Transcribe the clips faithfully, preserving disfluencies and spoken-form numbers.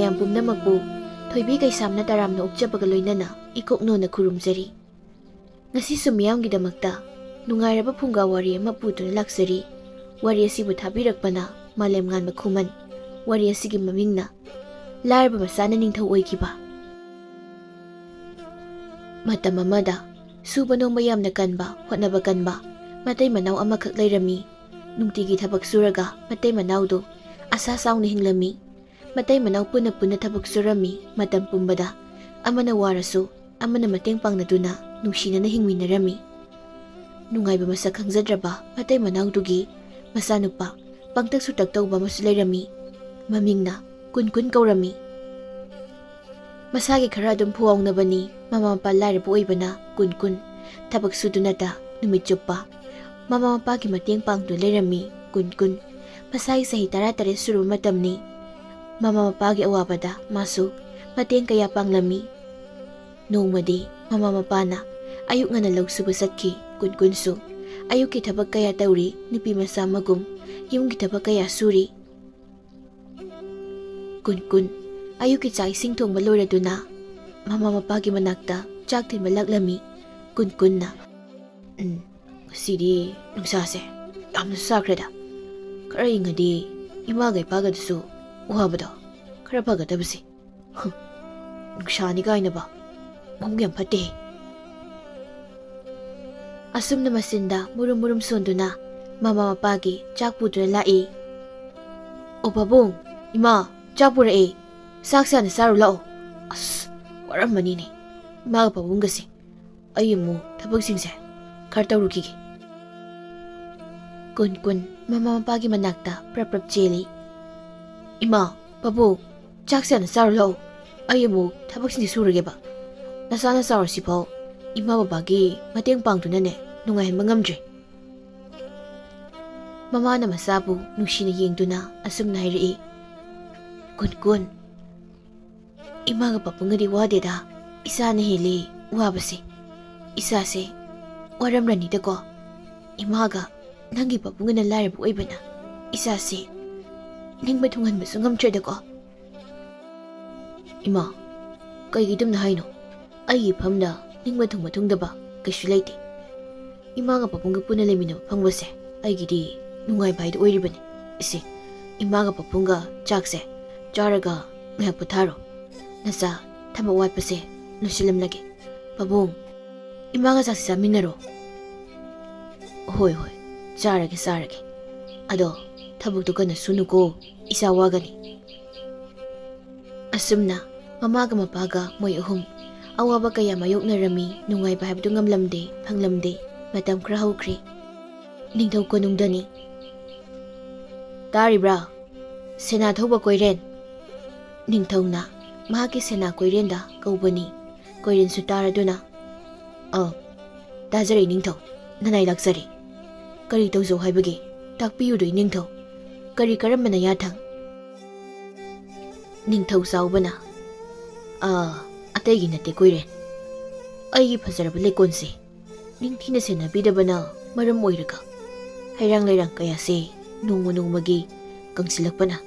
ꯃꯌꯥꯝ ꯄꯨꯝꯅꯃꯛꯄꯨ ꯊꯣꯏꯕꯤ ꯀꯩꯁꯥꯝꯅ ꯇꯔꯥꯝꯅ ꯑꯣꯛꯆꯕꯒ ꯂꯣꯏꯅꯅ ꯏꯀꯣꯛꯅꯣꯅ ꯈꯨꯔꯨꯝꯖꯔꯤ꯫ ꯉꯁꯤꯁꯨ ꯃꯤꯌꯥꯝꯒꯤꯗꯃꯛꯇ ꯅꯨꯡꯉꯥꯏꯔꯕ ꯐꯨꯡꯒꯥ ꯋꯥꯔꯤ ꯑꯃ ꯄꯨꯗꯨꯅ ꯂꯥꯛꯆꯔꯤ꯫ ꯋꯥꯔꯤ ꯑꯁꯤꯕꯨ ꯊꯥꯕꯤꯔꯛꯄꯅ ꯃꯥꯂꯦꯝꯉꯥꯟꯕ ꯈꯨꯃꯟ꯫ ꯋꯥꯔꯤ ꯑꯁꯤꯒꯤ ꯃꯃꯤꯡꯅ ꯂꯥꯏꯔꯕ ꯃꯆꯥꯅ ꯅꯤꯡꯊꯧ ꯑꯣꯏꯈꯤꯕ꯫ ꯃꯇꯝ ꯑꯃꯗ ꯁꯨꯕ ꯅꯣꯝꯕ ꯌꯥꯝꯅ ꯀꯟꯕ, ꯍꯣꯠꯅꯕ ꯀꯟꯕ ꯃꯇꯩ ꯃꯅꯥꯎ ꯑꯃꯈꯛ ꯂꯩꯔꯝꯃꯤ꯫ ꯅꯨꯡꯇꯤꯒꯤ ꯊꯕꯛ ꯁꯨꯔꯒ ꯃꯇꯩ ꯃꯅꯥꯎꯗꯨ ꯑꯁꯥ ꯆꯥꯎꯅ ꯍꯤꯡꯂꯝꯃꯤ꯫ ꯃꯇꯩ ꯃꯅꯥꯎ ꯄꯨꯟꯅ ꯄꯨꯟꯅ ꯊꯕꯛ ꯁꯨꯔꯝꯃꯤ꯫ ꯃꯇꯝ ꯄꯨꯝꯕꯗ ꯑꯃꯅ ꯋꯥꯔꯁꯨ ꯑꯃꯅ ꯃꯇꯦꯡ ꯄꯥꯡꯅꯗꯨꯅ ꯅꯨꯡꯁꯤꯅꯅ ꯍꯤꯡꯃꯤꯟꯅꯔꯝꯃꯤ꯫ ꯅꯨꯡꯉꯥꯏꯕ ꯃꯁꯛ ꯈꯪꯖꯗ꯭ꯔꯕ ꯃꯇꯩ ꯃꯅꯥꯎꯗꯨꯒꯤ ꯃꯆꯥꯅꯨꯄꯥ ꯄꯪꯇꯛ ꯁꯨꯇꯛ ꯇꯧꯕ ꯑꯃꯁꯨ ꯂꯩꯔꯝꯃꯤ꯫ ꯃꯃꯤꯡꯅ ꯀꯨꯟ ꯀꯨꯟ ꯀꯧꯔꯝꯃꯤ꯫ ꯃꯁꯥꯒꯤ ꯈꯔ ꯑꯗꯨꯝ ꯐꯨꯍꯧꯅꯕꯅꯤ꯫ ꯃꯃꯥ ꯃꯄꯥ ꯂꯥꯏꯔꯕ ꯑꯣꯏꯕꯅ ꯀꯨꯟ ꯀꯨꯟ ꯊꯕꯛ ꯁꯨꯗꯨꯅꯇ ꯅꯨꯃꯤꯠ ꯆꯨꯞꯄ ꯃꯃꯥ ꯃꯄꯥꯒꯤ ꯃꯇꯦꯡ ꯄꯥꯡꯗꯨꯅ ꯂꯩꯔꯝꯃꯤ꯫ ꯀꯨꯟ ꯀꯨꯟ ꯃꯁꯥꯒꯤ ꯆꯍꯤ ꯇꯔꯥ ꯇꯔꯦꯠ ꯁꯨꯔꯕ ꯃꯇꯝꯅꯤ꯫ ꯃꯃꯥ ꯃꯄꯥꯒꯤ ꯑꯋꯥꯕꯗ ꯃꯥꯁꯨ ꯃꯇꯦꯡ ꯀꯌꯥ ꯄꯥꯡꯂꯝꯃꯤ꯫ ꯅꯣꯡꯃꯗꯤ ꯃꯃꯥ ꯃꯄꯥꯅ ꯑꯌꯨꯛ ꯉꯟꯅ ꯂꯧ ꯁꯨꯕ ꯆꯠꯈꯤ꯫ ꯀꯨꯟ ꯀꯨꯟꯁꯨ ꯑꯌꯨꯛꯀꯤ ꯊꯕꯛ ꯀꯌꯥ ꯇꯧꯔꯤ꯫ ꯅꯨꯄꯤ ꯃꯆꯥ ꯑꯃꯒꯨꯝ ꯌꯨꯝꯒꯤ ꯊꯕꯛ ꯀꯌꯥ ꯁꯨꯔꯤ꯫ ꯀꯨꯟ ꯀꯨꯟ ꯑꯌꯨꯛꯀꯤ ꯆꯥꯛ ꯏꯁꯤꯡ ꯊꯣꯡꯕ ꯂꯣꯏꯔꯗꯨꯅ ꯃꯃꯥ ꯃꯄꯥꯒꯤ ꯃꯅꯥꯛꯇ ꯆꯥꯛ ꯊꯤꯟꯕ ꯂꯥꯛꯂꯝꯃꯤ꯫ ꯀꯨꯟ ꯀꯨꯟꯅ, "ꯎꯝ, ꯉꯁꯤꯗꯤ ꯅꯨꯡꯁꯥꯁꯦ ꯌꯥꯝꯅ ꯁꯥꯈ꯭ꯔꯦꯗ꯫ ꯈꯔ ꯏꯪꯉꯗꯤ ꯏꯃꯥꯒ ꯏꯄꯥꯒꯗꯨꯁꯨ ꯋꯥꯕꯗꯣ ꯈꯔ ꯐꯒꯗꯕꯁꯦ꯫ ꯍꯨꯝ, ꯅꯨꯡꯁꯥꯅꯤ ꯀꯥꯏꯅꯕ ꯃꯑꯣꯡ ꯌꯥꯝ ꯐꯠꯇꯦ꯫" ꯑꯁꯨꯝꯅ ꯃꯆꯤꯟꯗ ꯃꯨꯔꯨꯝ ꯃꯨꯔꯨꯝ ꯁꯣꯟꯗꯨꯅ ꯃꯃꯥ ꯃꯄꯥꯒꯤ ꯆꯥꯛ ꯄꯨꯗꯨꯅ ꯂꯥꯛꯏ꯫ "ꯑꯣ ꯄꯥꯕꯨꯡ, ꯏꯃꯥ, ꯆꯥꯛ ꯄꯨꯔꯛꯑꯦ꯫ ꯆꯥꯛꯁꯦ ꯍꯥꯟꯅ ꯆꯥꯔꯨ ꯂꯥꯛꯑꯣ꯫ ꯑꯁ, ꯋꯥꯔꯝꯃꯅꯤꯅꯦ ꯏꯃꯥꯒ ꯄꯥꯕꯨꯡꯒꯁꯦ꯫ ꯑꯩ ꯑꯃꯨꯛ ꯊꯕꯛꯁꯤꯡꯁꯦ ꯈꯔ ꯇꯧꯔꯨꯈꯤꯒꯦ꯫" ꯀꯨꯟ ꯀꯨꯟ ꯃꯃꯥ ꯃꯄꯥꯒꯤ ꯃꯅꯥꯛꯇ ꯄ꯭ꯔꯞ ꯄ꯭ꯔꯞ ꯆꯦꯜꯂꯤ꯫ "ꯏꯃꯥ, ꯄꯥꯕꯨꯡ, ꯆꯥꯛꯁꯦ ꯍꯥꯟꯅ ꯆꯥꯔꯨ ꯂꯥꯛꯑꯣ꯫ ꯑꯩ ꯑꯃꯨꯛ ꯊꯕꯛꯁꯤꯡꯁꯦ ꯁꯨꯔꯒꯦꯕ꯫ ꯅꯆꯥꯅ ꯆꯥꯎꯔꯁꯤꯐꯥꯎ ꯏꯃꯥ ꯕꯕꯥꯒꯤ ꯃꯇꯦꯡ ꯄꯥꯡꯗꯨꯅꯅꯦ ꯅꯨꯡꯉꯥꯏꯍꯟꯕ ꯉꯝꯗ꯭ꯔꯦ꯫" ꯃꯃꯥꯅ ꯃꯆꯥꯕꯨ ꯅꯨꯡꯁꯤꯅ ꯌꯦꯡꯗꯨꯅ ꯑꯁꯨꯝꯅ ꯍꯥꯏꯔꯛꯏ, "ꯀꯨꯟ ꯀꯨꯟ, ꯏꯃꯥꯒ ꯄꯥꯕꯨꯡꯒꯗꯤ ꯋꯥꯗꯦꯗ, ꯏꯆꯥꯅ ꯍꯦꯜꯂꯤ ꯋꯥꯕꯁꯦ꯫ ꯏꯆꯥꯁꯦ ꯋꯥꯔꯝꯂꯅꯤꯗꯀꯣ꯫ ꯏꯃꯥꯒ ꯅꯪꯒꯤ ꯄꯥꯕꯨꯡꯒꯅ ꯂꯥꯏꯔꯕ ꯑꯣꯏꯕꯅ ꯏꯆꯥꯁꯦ ꯅꯤꯡꯕ ꯊꯨꯡꯍꯟꯕꯁꯨ ꯉꯝꯗ꯭ꯔꯦꯗꯀꯣ꯫" "ꯏꯃꯥ, ꯀꯩꯒꯤ ꯑꯗꯨꯝꯅ ꯍꯥꯏꯅꯣ? ꯑꯩꯒꯤ ꯏꯐꯝꯗ ꯅꯤꯡꯕ ꯊꯨꯡꯕ ꯊꯨꯡꯗꯕ ꯀꯩꯁꯨ ꯂꯩꯇꯦ꯫ ꯏꯃꯥꯒ ꯄꯥꯕꯨꯡꯒ ꯄꯨꯟꯅ ꯂꯩꯃꯤꯟꯅꯕ ꯐꯪꯕꯁꯦ ꯑꯩꯒꯤꯗꯤ ꯅꯨꯡꯉꯥꯏꯕ ꯍꯥꯏꯗꯨ ꯑꯣꯏꯔꯤꯕꯅꯤ꯫ ꯏꯁꯦ, ꯏꯃꯥꯒ ꯄꯥꯕꯨꯡꯒ ꯆꯥꯛꯁꯦ ꯆꯥꯔꯒ ꯉꯥꯏꯍꯥꯛ ꯄꯣꯊꯥꯔꯣ꯫ ꯅꯆꯥ ꯊꯕꯛ ꯋꯥꯠꯄꯁꯦ ꯂꯣꯏꯁꯤꯜꯂꯝꯂꯒꯦ꯫ ꯄꯥꯕꯨꯡ, ꯏꯃꯥꯒ ꯆꯥꯛꯁꯦ ꯆꯥꯃꯤꯟꯅꯔꯣ꯫" "ꯍꯣꯏ, ꯍꯣꯏ, ꯆꯥꯔꯒꯦ, ꯆꯥꯔꯒꯦ꯫ ꯑꯗꯣ ꯊꯕꯛꯇꯣ ꯀꯟꯅ ꯁꯨꯅꯨꯀꯣ, ꯏꯆꯥ ꯋꯥꯒꯅꯤ꯫" ꯑꯁꯨꯝꯅ ꯃꯃꯥꯒ ꯃꯄꯥꯒ ꯃꯣꯏ ꯑꯍꯨꯝ ꯑꯋꯥꯕ ꯀꯌꯥ ꯃꯥꯌꯣꯛꯅꯔꯝꯃꯤ꯫ ꯅꯨꯡꯉꯥꯏꯕ ꯍꯥꯏꯕꯗꯨ ꯉꯝꯂꯝꯗꯦ, ꯐꯪꯂꯝꯗꯦ꯫ ꯃꯇꯝ ꯈꯔ ꯍꯧꯈ꯭ꯔꯦ꯫ ꯅꯤꯡꯊꯧ ꯀꯣꯅꯨꯡꯗꯅꯤ꯫ "ꯇꯥꯔꯤꯕ꯭ꯔꯥ? ꯁꯦꯅꯥ ꯊꯧꯕ ꯀꯣꯏꯔꯦꯟ꯫" ꯅꯤꯡꯊꯧꯅ ꯃꯍꯥꯛꯀꯤ ꯁꯦꯅꯥ ꯀꯣꯏꯔꯦꯟꯗ ꯀꯧꯕꯅꯤ꯫ ꯀꯣꯏꯔꯦꯟꯁꯨ ꯇꯥꯔꯗꯨꯅ, "ꯑ, ꯇꯥꯖꯔꯦ ꯅꯤꯡꯊꯧ, ꯅꯅꯥꯏ ꯂꯥꯛꯆꯔꯦ꯫ ꯀꯔꯤ ꯇꯧꯖꯧ ꯍꯥꯏꯕꯒꯦ? ꯇꯥꯛꯄꯤꯌꯨꯗꯣ ꯏꯅꯤꯡꯊꯧ꯫ ꯀꯔꯤ ꯀꯔꯝꯕꯅ ꯌꯥꯊꯪ?" ꯅꯤꯡꯊꯧ ꯆꯥꯎꯕꯅ, "ꯑ, ꯑꯇꯩꯒꯤ ꯅꯠꯇꯦ ꯀꯣꯏꯔꯦꯟ꯫ ꯑꯩꯒꯤ ꯐꯖꯔꯕ ꯂꯩꯀꯣꯜꯁꯦ ꯅꯤꯡꯊꯤꯅ ꯁꯦꯟꯅꯕꯤꯗꯕꯅ ꯃꯔꯝ ꯑꯣꯏꯔꯒ ꯍꯩꯔꯥꯡ ꯂꯩꯔꯥꯡ ꯀꯌꯥꯁꯦ ꯅꯣꯡꯃ ꯅꯣꯡꯃꯒꯤ ꯀꯪꯁꯤꯜꯂꯛꯄꯅ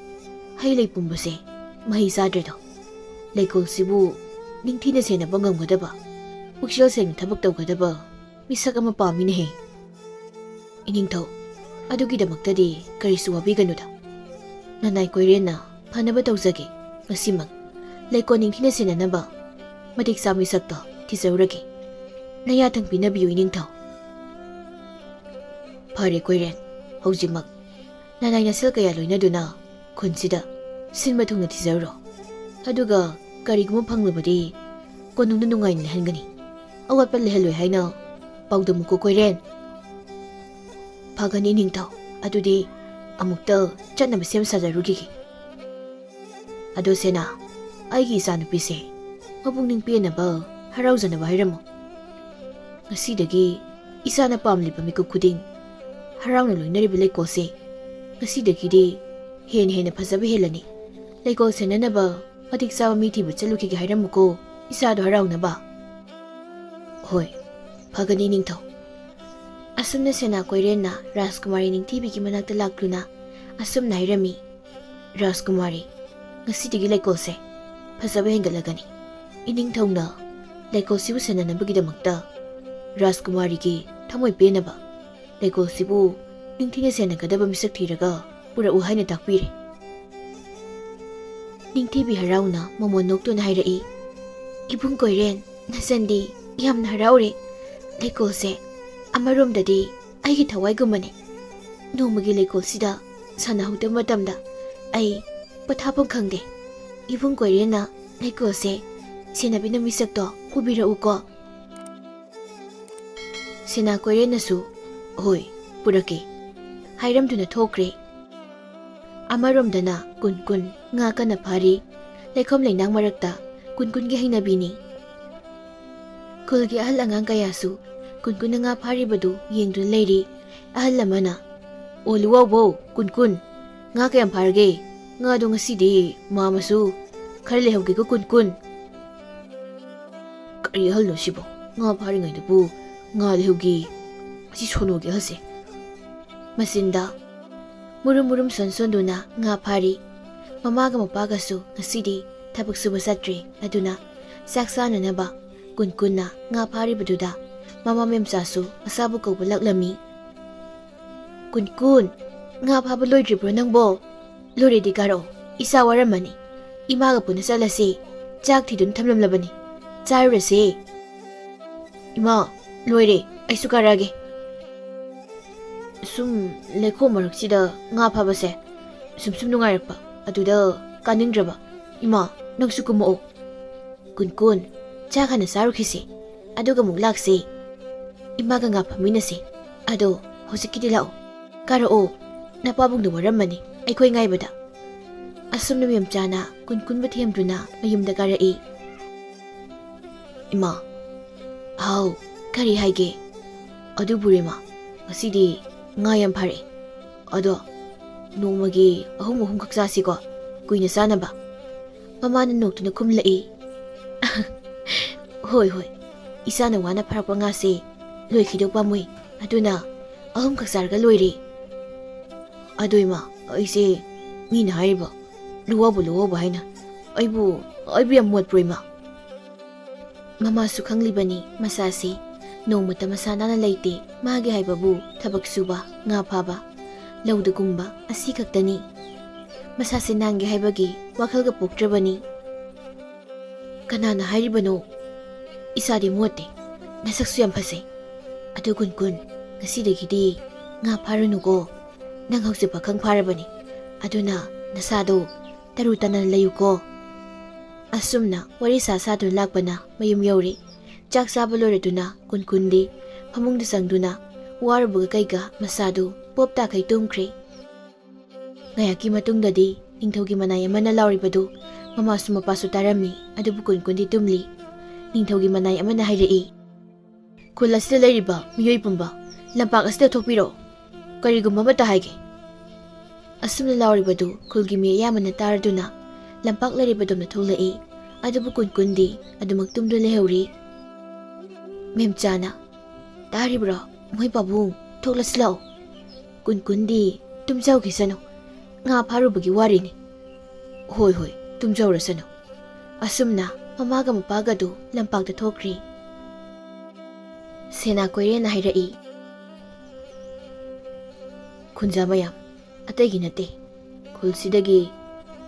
ꯍꯩ ꯂꯩ ꯄꯨꯝꯕꯁꯦ ꯃꯍꯩ ꯆꯥꯗ꯭ꯔꯦꯗꯣ꯫ ꯂꯩꯀꯣꯜꯁꯤꯕꯨ ꯅꯤꯡꯊꯤꯅ ꯁꯦꯟꯅꯕ ꯉꯝꯒꯗꯕ, ꯄꯨꯛꯆꯦꯜ ꯁꯦꯡꯅ ꯊꯕꯛ ꯇꯧꯒꯗꯕ ꯃꯤꯁꯛ ꯑꯃ ꯄꯥꯝꯃꯤꯅꯦꯍꯦ꯫" "ꯏꯅꯤꯡꯊꯧ, ꯑꯗꯨꯒꯤꯗꯃꯛꯇꯗꯤ ꯀꯔꯤꯁꯨ ꯋꯥꯕꯤꯒꯅꯨꯗ꯫ ꯅꯅꯥꯏ ꯀꯣꯏꯔꯦꯟꯅ ꯐꯅꯕ ꯇꯧꯖꯒꯦ꯫ ꯉꯁꯤꯃꯛ ꯂꯩꯀꯣꯜ ꯅꯤꯡꯊꯤꯅ ꯁꯦꯟꯅꯅꯕ ꯃꯇꯤꯛ ꯆꯥꯕ ꯃꯤꯁꯛꯇꯣ ꯊꯤꯖꯔꯨꯔꯒꯦ꯫ ꯅꯌꯥꯊꯪ ꯄꯤꯅꯕꯤꯌꯨ ꯏꯅꯤꯡꯊꯧ꯫" "ꯐꯔꯦ ꯀꯣꯏꯔꯦꯟ, ꯍꯧꯖꯤꯛꯃꯛ ꯅꯅꯥꯏ ꯅꯁꯦꯜ ꯀꯌꯥ ꯂꯣꯏꯅꯗꯨꯅ ꯈꯨꯟꯁꯤꯗ ꯁꯤꯟꯕ ꯊꯨꯡꯅ ꯊꯤꯖꯔꯨꯔꯣ꯫ ꯑꯗꯨꯒ ꯀꯔꯤꯒꯨꯝꯕ ꯐꯪꯂꯕꯗꯤ ꯀꯣꯅꯨꯡꯗ ꯅꯨꯡꯉꯥꯏꯅ ꯂꯩꯍꯟꯒꯅꯤ꯫ ꯑꯋꯥꯠꯄ ꯂꯩꯍꯜꯂꯣꯏ ꯍꯥꯏꯅ ꯄꯥꯎꯗꯝꯃꯨꯀꯣ ꯀꯣꯏꯔꯦꯟ꯫" "ꯐꯒꯅꯤ ꯅꯤꯡꯊꯧ, ꯑꯗꯨꯗꯤ ꯑꯃꯨꯛꯇ ꯆꯠꯅꯕ ꯁꯦꯝ ꯁꯥꯖꯔꯨꯈꯤꯒꯦ꯫ ꯑꯗꯣ ꯁꯦꯅꯥ, ꯑꯩꯒꯤ ꯏꯆꯥꯅꯨꯄꯤꯁꯦ ꯃꯄꯨꯛꯅꯤꯡ ꯄꯦꯟꯅꯕ, ꯍꯔꯥꯎꯖꯅꯕ ꯍꯥꯏꯔꯝꯃꯨ꯫ ꯉꯁꯤꯗꯒꯤ ꯏꯆꯥꯅ ꯄꯥꯝꯂꯤꯕ ꯃꯤꯀꯨꯞ ꯈꯨꯗꯤꯡ ꯍꯔꯥꯎꯅ ꯂꯣꯏꯅꯔꯤꯕ ꯂꯩꯀꯣꯜꯁꯦ ꯉꯁꯤꯗꯒꯤꯗꯤ ꯍꯦꯟꯅ ꯍꯦꯟꯅ ꯐꯖꯕ ꯍꯦꯜꯂꯅꯤ꯫ ꯂꯩꯀꯣꯜ ꯁꯦꯟꯅꯅꯕ ꯃꯇꯤꯛ ꯆꯥꯕ ꯃꯤ ꯊꯤꯕ ꯆꯠꯂꯨꯈꯤꯒꯦ ꯍꯥꯏꯔꯝꯃꯨꯀꯣ, ꯏꯆꯥꯗꯣ ꯍꯔꯥꯎꯅꯕ꯫" "ꯍꯣꯏ, ꯐꯒꯅꯤ ꯅꯤꯡꯊꯧ꯫" ꯑꯁꯨꯝꯅ ꯁꯦꯅꯥ ꯀꯣꯏꯔꯦꯟꯅ ꯔꯥꯖꯀꯨꯃꯥꯔꯤ ꯅꯤꯡꯊꯤꯕꯤꯒꯤ ꯃꯅꯥꯛꯇ ꯂꯥꯛꯇꯨꯅ ꯑꯁꯨꯝꯅ ꯍꯥꯏꯔꯝꯃꯤ, "ꯔꯥꯖꯀꯨꯃꯥꯔꯤ, ꯉꯁꯤꯗꯒꯤ ꯂꯩꯀꯣꯜꯁꯦ ꯐꯖꯕ ꯍꯦꯟꯒꯠꯂꯒꯅꯤ꯫ ꯏꯅꯤꯡꯊꯧꯅ ꯂꯩꯀꯣꯜꯁꯤꯕꯨ ꯁꯦꯟꯅꯅꯕꯒꯤꯗꯃꯛꯇ ꯔꯥꯖꯀꯨꯃꯥꯔꯤꯒꯤ ꯊꯃꯣꯏ ꯄꯦꯟꯅꯕ ꯂꯩꯀꯣꯜꯁꯤꯕꯨ ꯅꯤꯡꯊꯤꯅ ꯁꯦꯟꯅꯒꯗꯕ ꯃꯤꯁꯛ ꯊꯤꯔꯒ ꯄꯨꯔꯛꯎ ꯍꯥꯏꯅ ꯇꯥꯛꯄꯤꯔꯦ꯫ ꯅꯤꯡꯊꯤꯕꯤ ꯍꯔꯥꯎꯅ ꯃꯃꯣꯟ ꯅꯣꯛꯇꯨꯅ ꯍꯥꯏꯔꯛꯏ, "ꯏꯕꯨꯡ ꯀꯣꯏꯔꯦꯟ, ꯅꯆꯟꯗꯤ ꯌꯥꯝꯅ ꯍꯔꯥꯎꯔꯦ꯫ ꯂꯩꯀꯣꯜꯁꯦ ꯑꯃꯔꯣꯝꯗꯗꯤ ꯑꯩꯒꯤ ꯊꯋꯥꯏꯒꯨꯝꯕꯅꯤ꯫ ꯅꯣꯡꯃꯒꯤ ꯂꯩꯀꯣꯜꯁꯤꯗ ꯁꯥꯟꯅꯍꯧꯗꯕ ꯃꯇꯝꯗ ꯑꯩ ꯄꯣꯊꯥꯐꯝ ꯈꯪꯗꯦ꯫ ꯏꯕꯨꯡ ꯀꯣꯏꯔꯦꯟꯅ ꯂꯩꯀꯣꯜꯁꯦ ꯁꯦꯟꯅꯕꯤꯅ ꯃꯤꯁꯛꯇꯣ ꯄꯨꯕꯤꯔꯛꯎꯀꯣ꯫" ꯁꯦꯅꯥ ꯀꯣꯏꯔꯦꯟꯅꯁꯨ, "ꯍꯣꯏ, ꯄꯨꯔꯛꯀꯦ" ꯍꯥꯏꯔꯝꯗꯨꯅ ꯊꯣꯛꯈ꯭ꯔꯦ꯫ ꯑꯃꯔꯣꯝꯗꯅ ꯀꯨꯟ ꯀꯨꯟ ꯉꯥ ꯀꯟꯅ ꯐꯥꯔꯤ꯫ ꯂꯩꯈꯣꯝ ꯂꯩꯅꯥꯡ ꯃꯔꯛꯇ ꯀꯨꯟ ꯀꯨꯟꯒꯤ ꯍꯩꯅꯕꯤꯅꯤ꯫ ꯈꯨꯜꯒꯤ ꯑꯍꯜ ꯑꯉꯥꯡ ꯀꯌꯥꯁꯨ ꯀꯨꯟ ꯀꯨꯟꯅ ꯉꯥ ꯐꯥꯔꯤꯕꯗꯨ ꯌꯦꯡꯗꯨꯅ ꯂꯩꯔꯤ꯫ ꯑꯍꯜ ꯑꯃꯅ, "ꯑꯣ ꯂꯨꯋꯥꯎꯕꯧ, ꯀꯨꯟ ꯀꯨꯟ, ꯉꯥ ꯀꯌꯥꯝ ꯐꯥꯔꯒꯦ? ꯉꯥꯗꯣ ꯉꯁꯤꯗꯤ ꯃꯥꯃꯁꯨ ꯈꯔ ꯂꯩꯍꯧꯒꯦꯀꯣ ꯀꯨꯟ ꯀꯨꯟ꯫" "ꯀꯔꯤ ꯑꯍꯜꯅꯣ ꯁꯤꯕꯣ? ꯉꯥ ꯐꯥꯔꯤꯉꯩꯗꯕꯨ ꯉꯥ ꯂꯩꯍꯧꯒꯦ꯫ ꯃꯁꯤ ꯁꯣꯅꯣꯒꯤ ꯑꯍꯜꯁꯦ꯫" ꯃꯆꯤꯟꯗ ꯃꯨꯔꯨꯝ ꯃꯨꯔꯨꯝ ꯁꯣꯟ ꯁꯣꯟꯗꯨꯅ ꯉꯥ ꯐꯥꯔꯤ꯫ ꯃꯃꯥꯒ ꯃꯄꯥꯒꯁꯨ ꯉꯁꯤꯗꯤ ꯊꯕꯛ ꯁꯨꯕ ꯆꯠꯇ꯭ꯔꯦ꯫ ꯑꯗꯨꯅ ꯆꯥꯛ ꯆꯥꯅꯅꯕ ꯀꯨꯟ ꯀꯨꯟꯅ ꯉꯥ ꯐꯥꯔꯤꯕꯗꯨꯗ ꯃꯃꯥ ꯃꯦꯝꯆꯥꯁꯨ ꯃꯆꯥꯕꯨ ꯀꯧꯕ ꯂꯥꯛꯂꯝꯃꯤ꯫ "ꯀꯨꯟ ꯀꯨꯟ, ꯉꯥ ꯐꯥꯕ ꯂꯣꯏꯗ꯭ꯔꯤꯕ꯭ꯔꯣ ꯅꯪꯕꯣ? ꯂꯣꯏꯔꯦꯗꯤ ꯀꯥꯔꯛꯑꯣ, ꯏꯆꯥ ꯋꯥꯔꯝꯃꯅꯤ꯫ ꯏꯃꯥꯒ ꯄꯨꯟꯅ ꯆꯠꯂꯁꯤ꯫ ꯆꯥꯛ ꯊꯤꯗꯨꯅ ꯊꯝꯂꯝꯂꯕꯅꯤ, ꯆꯥꯔꯨꯔꯁꯦ꯫" "ꯏꯃꯥ, ꯂꯣꯏꯔꯦ, ꯑꯩꯁꯨ ꯀꯥꯔꯛꯑꯒꯦ꯫ ꯁꯨꯝ ꯂꯩꯈꯣꯝ ꯃꯔꯛꯁꯤꯗ ꯉꯥ ꯐꯥꯕꯁꯦ ꯁꯨꯝ ꯁꯨꯝ ꯅꯨꯡꯉꯥꯏꯔꯛꯄ, ꯑꯗꯨꯗ ꯀꯥꯅꯤꯡꯗ꯭ꯔꯕ꯫ ꯏꯃꯥ, ꯅꯪꯁꯨ ꯀꯨꯝꯃꯛꯑꯣ꯫ ꯀꯨꯟ ꯀꯨꯟ, ꯆꯥꯛ ꯍꯥꯟꯅ ꯆꯥꯔꯨꯈꯤꯁꯤ, ꯑꯗꯨꯒ ꯑꯃꯨꯛ ꯂꯥꯛꯁꯤ꯫ ꯏꯃꯥꯒ ꯉꯥ ꯐꯥꯃꯤꯟꯅꯁꯤ꯫ ꯑꯗꯣ ꯍꯧꯖꯤꯛꯀꯤꯗꯤ ꯂꯥꯛꯑꯣ, ꯀꯥꯔꯛꯑꯣ꯫ ꯅꯄꯥꯕꯨꯡꯗꯣ ꯋꯥꯔꯝꯃꯅꯤ ꯑꯩꯈꯣꯏ ꯉꯥꯏꯕꯗ꯫" ꯑꯁꯨꯝꯅ ꯃꯦꯝꯆꯥꯅ ꯀꯨꯟ ꯀꯨꯟꯕꯨ ꯊꯦꯝꯗꯨꯅ ꯃꯌꯨꯝꯗ ꯀꯥꯔꯛꯏ꯫ "ꯏꯃꯥ꯫" "ꯍꯥꯎ, ꯀꯔꯤ ꯍꯥꯏꯒꯦ?" "ꯑꯗꯨꯕꯨ ꯔꯦꯃꯥ, ꯉꯁꯤꯗꯤ ꯉꯥ ꯌꯥꯝ ꯐꯥꯔꯛꯑꯦ꯫ ꯑꯗꯣ ꯅꯣꯡꯃꯒꯤ ꯑꯍꯨꯝ ꯑꯍꯨꯝꯈꯛ ꯆꯥꯁꯤꯀꯣ, ꯀꯨꯏꯅ ꯆꯥꯅꯕ꯫" ꯃꯃꯥꯅ ꯅꯣꯛꯇꯨꯅ ꯈꯨꯝꯂꯛꯏ꯫ "ꯍꯣꯏ, ꯍꯣꯏ, ꯏꯆꯥꯅ ꯋꯥꯅ ꯐꯥꯔꯛꯄ ꯉꯥꯁꯦ ꯂꯣꯏꯈꯤꯗꯧ ꯄꯥꯝꯃꯨꯏ, ꯑꯗꯨꯅ ꯑꯍꯨꯝꯈꯛ ꯆꯥꯔꯒ ꯂꯣꯏꯔꯦ꯫" "ꯑꯗꯣ ꯏꯃꯥ, ꯑꯩꯁꯦ ꯃꯤꯅ ꯍꯥꯏꯔꯤꯕ ꯂꯨꯋꯥꯎꯕ ꯂꯨꯋꯥꯎꯕ ꯍꯥꯏꯅ ꯑꯩꯕꯨ ꯑꯩꯕꯨ ꯌꯥꯝ ꯃꯣꯠꯄ꯭ꯔꯣ, ꯏꯃꯥ? ꯃꯃꯥꯁꯨ ꯈꯪꯂꯤꯕꯅꯤ ꯃꯆꯥꯁꯤ ꯅꯣꯡꯃꯇ ꯃꯁꯥ ꯅꯥꯟꯅ ꯂꯩꯇꯦ꯫ ꯃꯥꯒꯤ ꯍꯥꯏꯕꯕꯨ ꯊꯕꯛ ꯁꯨꯕ, ꯉꯥ ꯐꯥꯕ, ꯂꯧꯗ ꯀꯨꯝꯕ ꯑꯁꯤ ꯈꯛꯇꯅꯤ꯫ ꯃꯁꯥꯁꯦ ꯅꯥꯟꯒꯦ ꯍꯥꯏꯕꯒꯤ ꯋꯥꯈꯜꯒ ꯄꯣꯛꯇ꯭ꯔꯕꯅꯤ꯫ "ꯀꯅꯥꯅ ꯍꯥꯏꯔꯤꯕꯅꯣ? ꯏꯆꯥꯗꯤ ꯃꯣꯠꯇꯦ, ꯅꯁꯛꯁꯨ ꯌꯥꯝ ꯐꯖꯩ꯫ ꯑꯗꯨ ꯀꯨꯟꯀꯨꯟ, ꯉꯁꯤꯗꯒꯤꯗꯤ ꯉꯥ ꯐꯥꯔꯨꯅꯨꯀꯣ꯫ ꯅꯪ ꯍꯧꯖꯤꯛ ꯄꯥꯈꯪ ꯐꯥꯔꯕꯅꯤ, ꯑꯗꯨꯅ ꯅꯁꯥꯗꯣ ꯇꯔꯨ ꯇꯅꯥꯟꯅ ꯂꯩꯌꯨꯀꯣ꯫" ꯑꯁꯨꯝꯅ ꯋꯥꯔꯤ ꯁꯥ ꯁꯥꯗꯨꯅ ꯂꯥꯛꯄꯅ ꯃꯌꯨꯝ ꯌꯧꯔꯦ꯫ ꯆꯥꯛ ꯆꯥꯕ ꯂꯣꯏꯔꯗꯨꯅ ꯀꯨꯟꯀꯨꯟꯗꯤ ꯐꯃꯨꯡꯗ ꯆꯪꯗꯨꯅ ꯋꯥꯔꯨꯕꯒ ꯀꯩꯒ ꯃꯁꯥꯗꯨ ꯄꯣꯞ ꯇꯥꯈꯩ ꯇꯨꯝꯈ꯭ꯔꯦ꯫ ꯉꯥꯏꯍꯥꯛꯀꯤ ꯃꯇꯨꯡꯗꯗꯤ ꯅꯤꯡꯊꯧꯒꯤ ꯃꯅꯥꯏ ꯑꯃꯅ ꯂꯥꯎꯔꯤꯕꯗꯨ ꯃꯃꯥꯁꯨ ꯃꯄꯥꯁꯨ ꯇꯥꯔꯝꯃꯤ꯫ ꯑꯗꯨꯕꯨ ꯀꯨꯟꯀꯨꯟꯗꯤ ꯇꯨꯝꯂꯤ꯫ ꯅꯤꯡꯊꯧꯒꯤ ꯃꯅꯥꯏ ꯑꯃꯅ ꯍꯥꯏꯔꯛꯏ, "ꯈꯨꯜ ꯑꯁꯤꯗ ꯂꯩꯔꯤꯕ ꯃꯤꯑꯣꯏ ꯄꯨꯝꯕ ꯂꯝꯄꯥꯛ ꯑꯁꯤꯗ ꯊꯣꯛꯄꯤꯔꯛꯑꯣ꯫ ꯀꯔꯤꯒꯨꯝꯕ ꯑꯃꯠꯇ ꯍꯥꯏꯒꯦ꯫" ꯑꯁꯨꯝꯅ ꯂꯥꯎꯔꯤꯕꯗꯨ ꯈꯨꯜꯒꯤ ꯃꯤ ꯑꯌꯥꯝꯕꯅ ꯇꯥꯔꯗꯨꯅ ꯂꯝꯄꯥꯛ ꯂꯩꯔꯤꯕꯗꯣꯝꯗ ꯊꯣꯛꯂꯛꯏ꯫ ꯑꯗꯨꯕꯨ ꯀꯨꯟꯀꯨꯟꯗꯤ ꯑꯗꯨꯃꯛ ꯇꯨꯝꯗꯨꯅ ꯂꯩꯍꯧꯔꯤ꯫ ꯃꯦꯝꯆꯥꯅ, "ꯇꯥꯔꯤꯕ꯭ꯔꯣ? ꯃꯣꯏ ꯄꯥꯕꯨꯡ, ꯊꯣꯛꯂꯁꯤ ꯂꯥꯛꯑꯣ꯫" ꯀꯨꯟꯀꯨꯟꯗꯤ ꯇꯨꯝꯖꯍꯧꯈꯤꯁꯅꯨ, ꯉꯥ ꯐꯥꯔꯨꯕꯒꯤ ꯋꯥꯔꯤꯅꯤ꯫ "ꯍꯣꯏ, ꯍꯣꯏ, ꯇꯨꯝꯖꯍꯧꯔꯁꯅꯨ꯫" ꯑꯁꯨꯝꯅ ꯃꯃꯥꯒ ꯃꯄꯥꯒꯗꯨ ꯂꯝꯄꯥꯛꯇ ꯊꯣꯛꯈ꯭ꯔꯤ꯫ ꯁꯦꯅꯥ ꯀꯣꯏꯔꯦꯟꯅ ꯍꯥꯏꯔꯛꯏ, "ꯈꯨꯟꯖꯥ ꯃꯌꯥꯝ, ꯑꯇꯩꯒꯤ ꯅꯠꯇꯦ, ꯈꯨꯜꯁꯤꯗꯒꯤ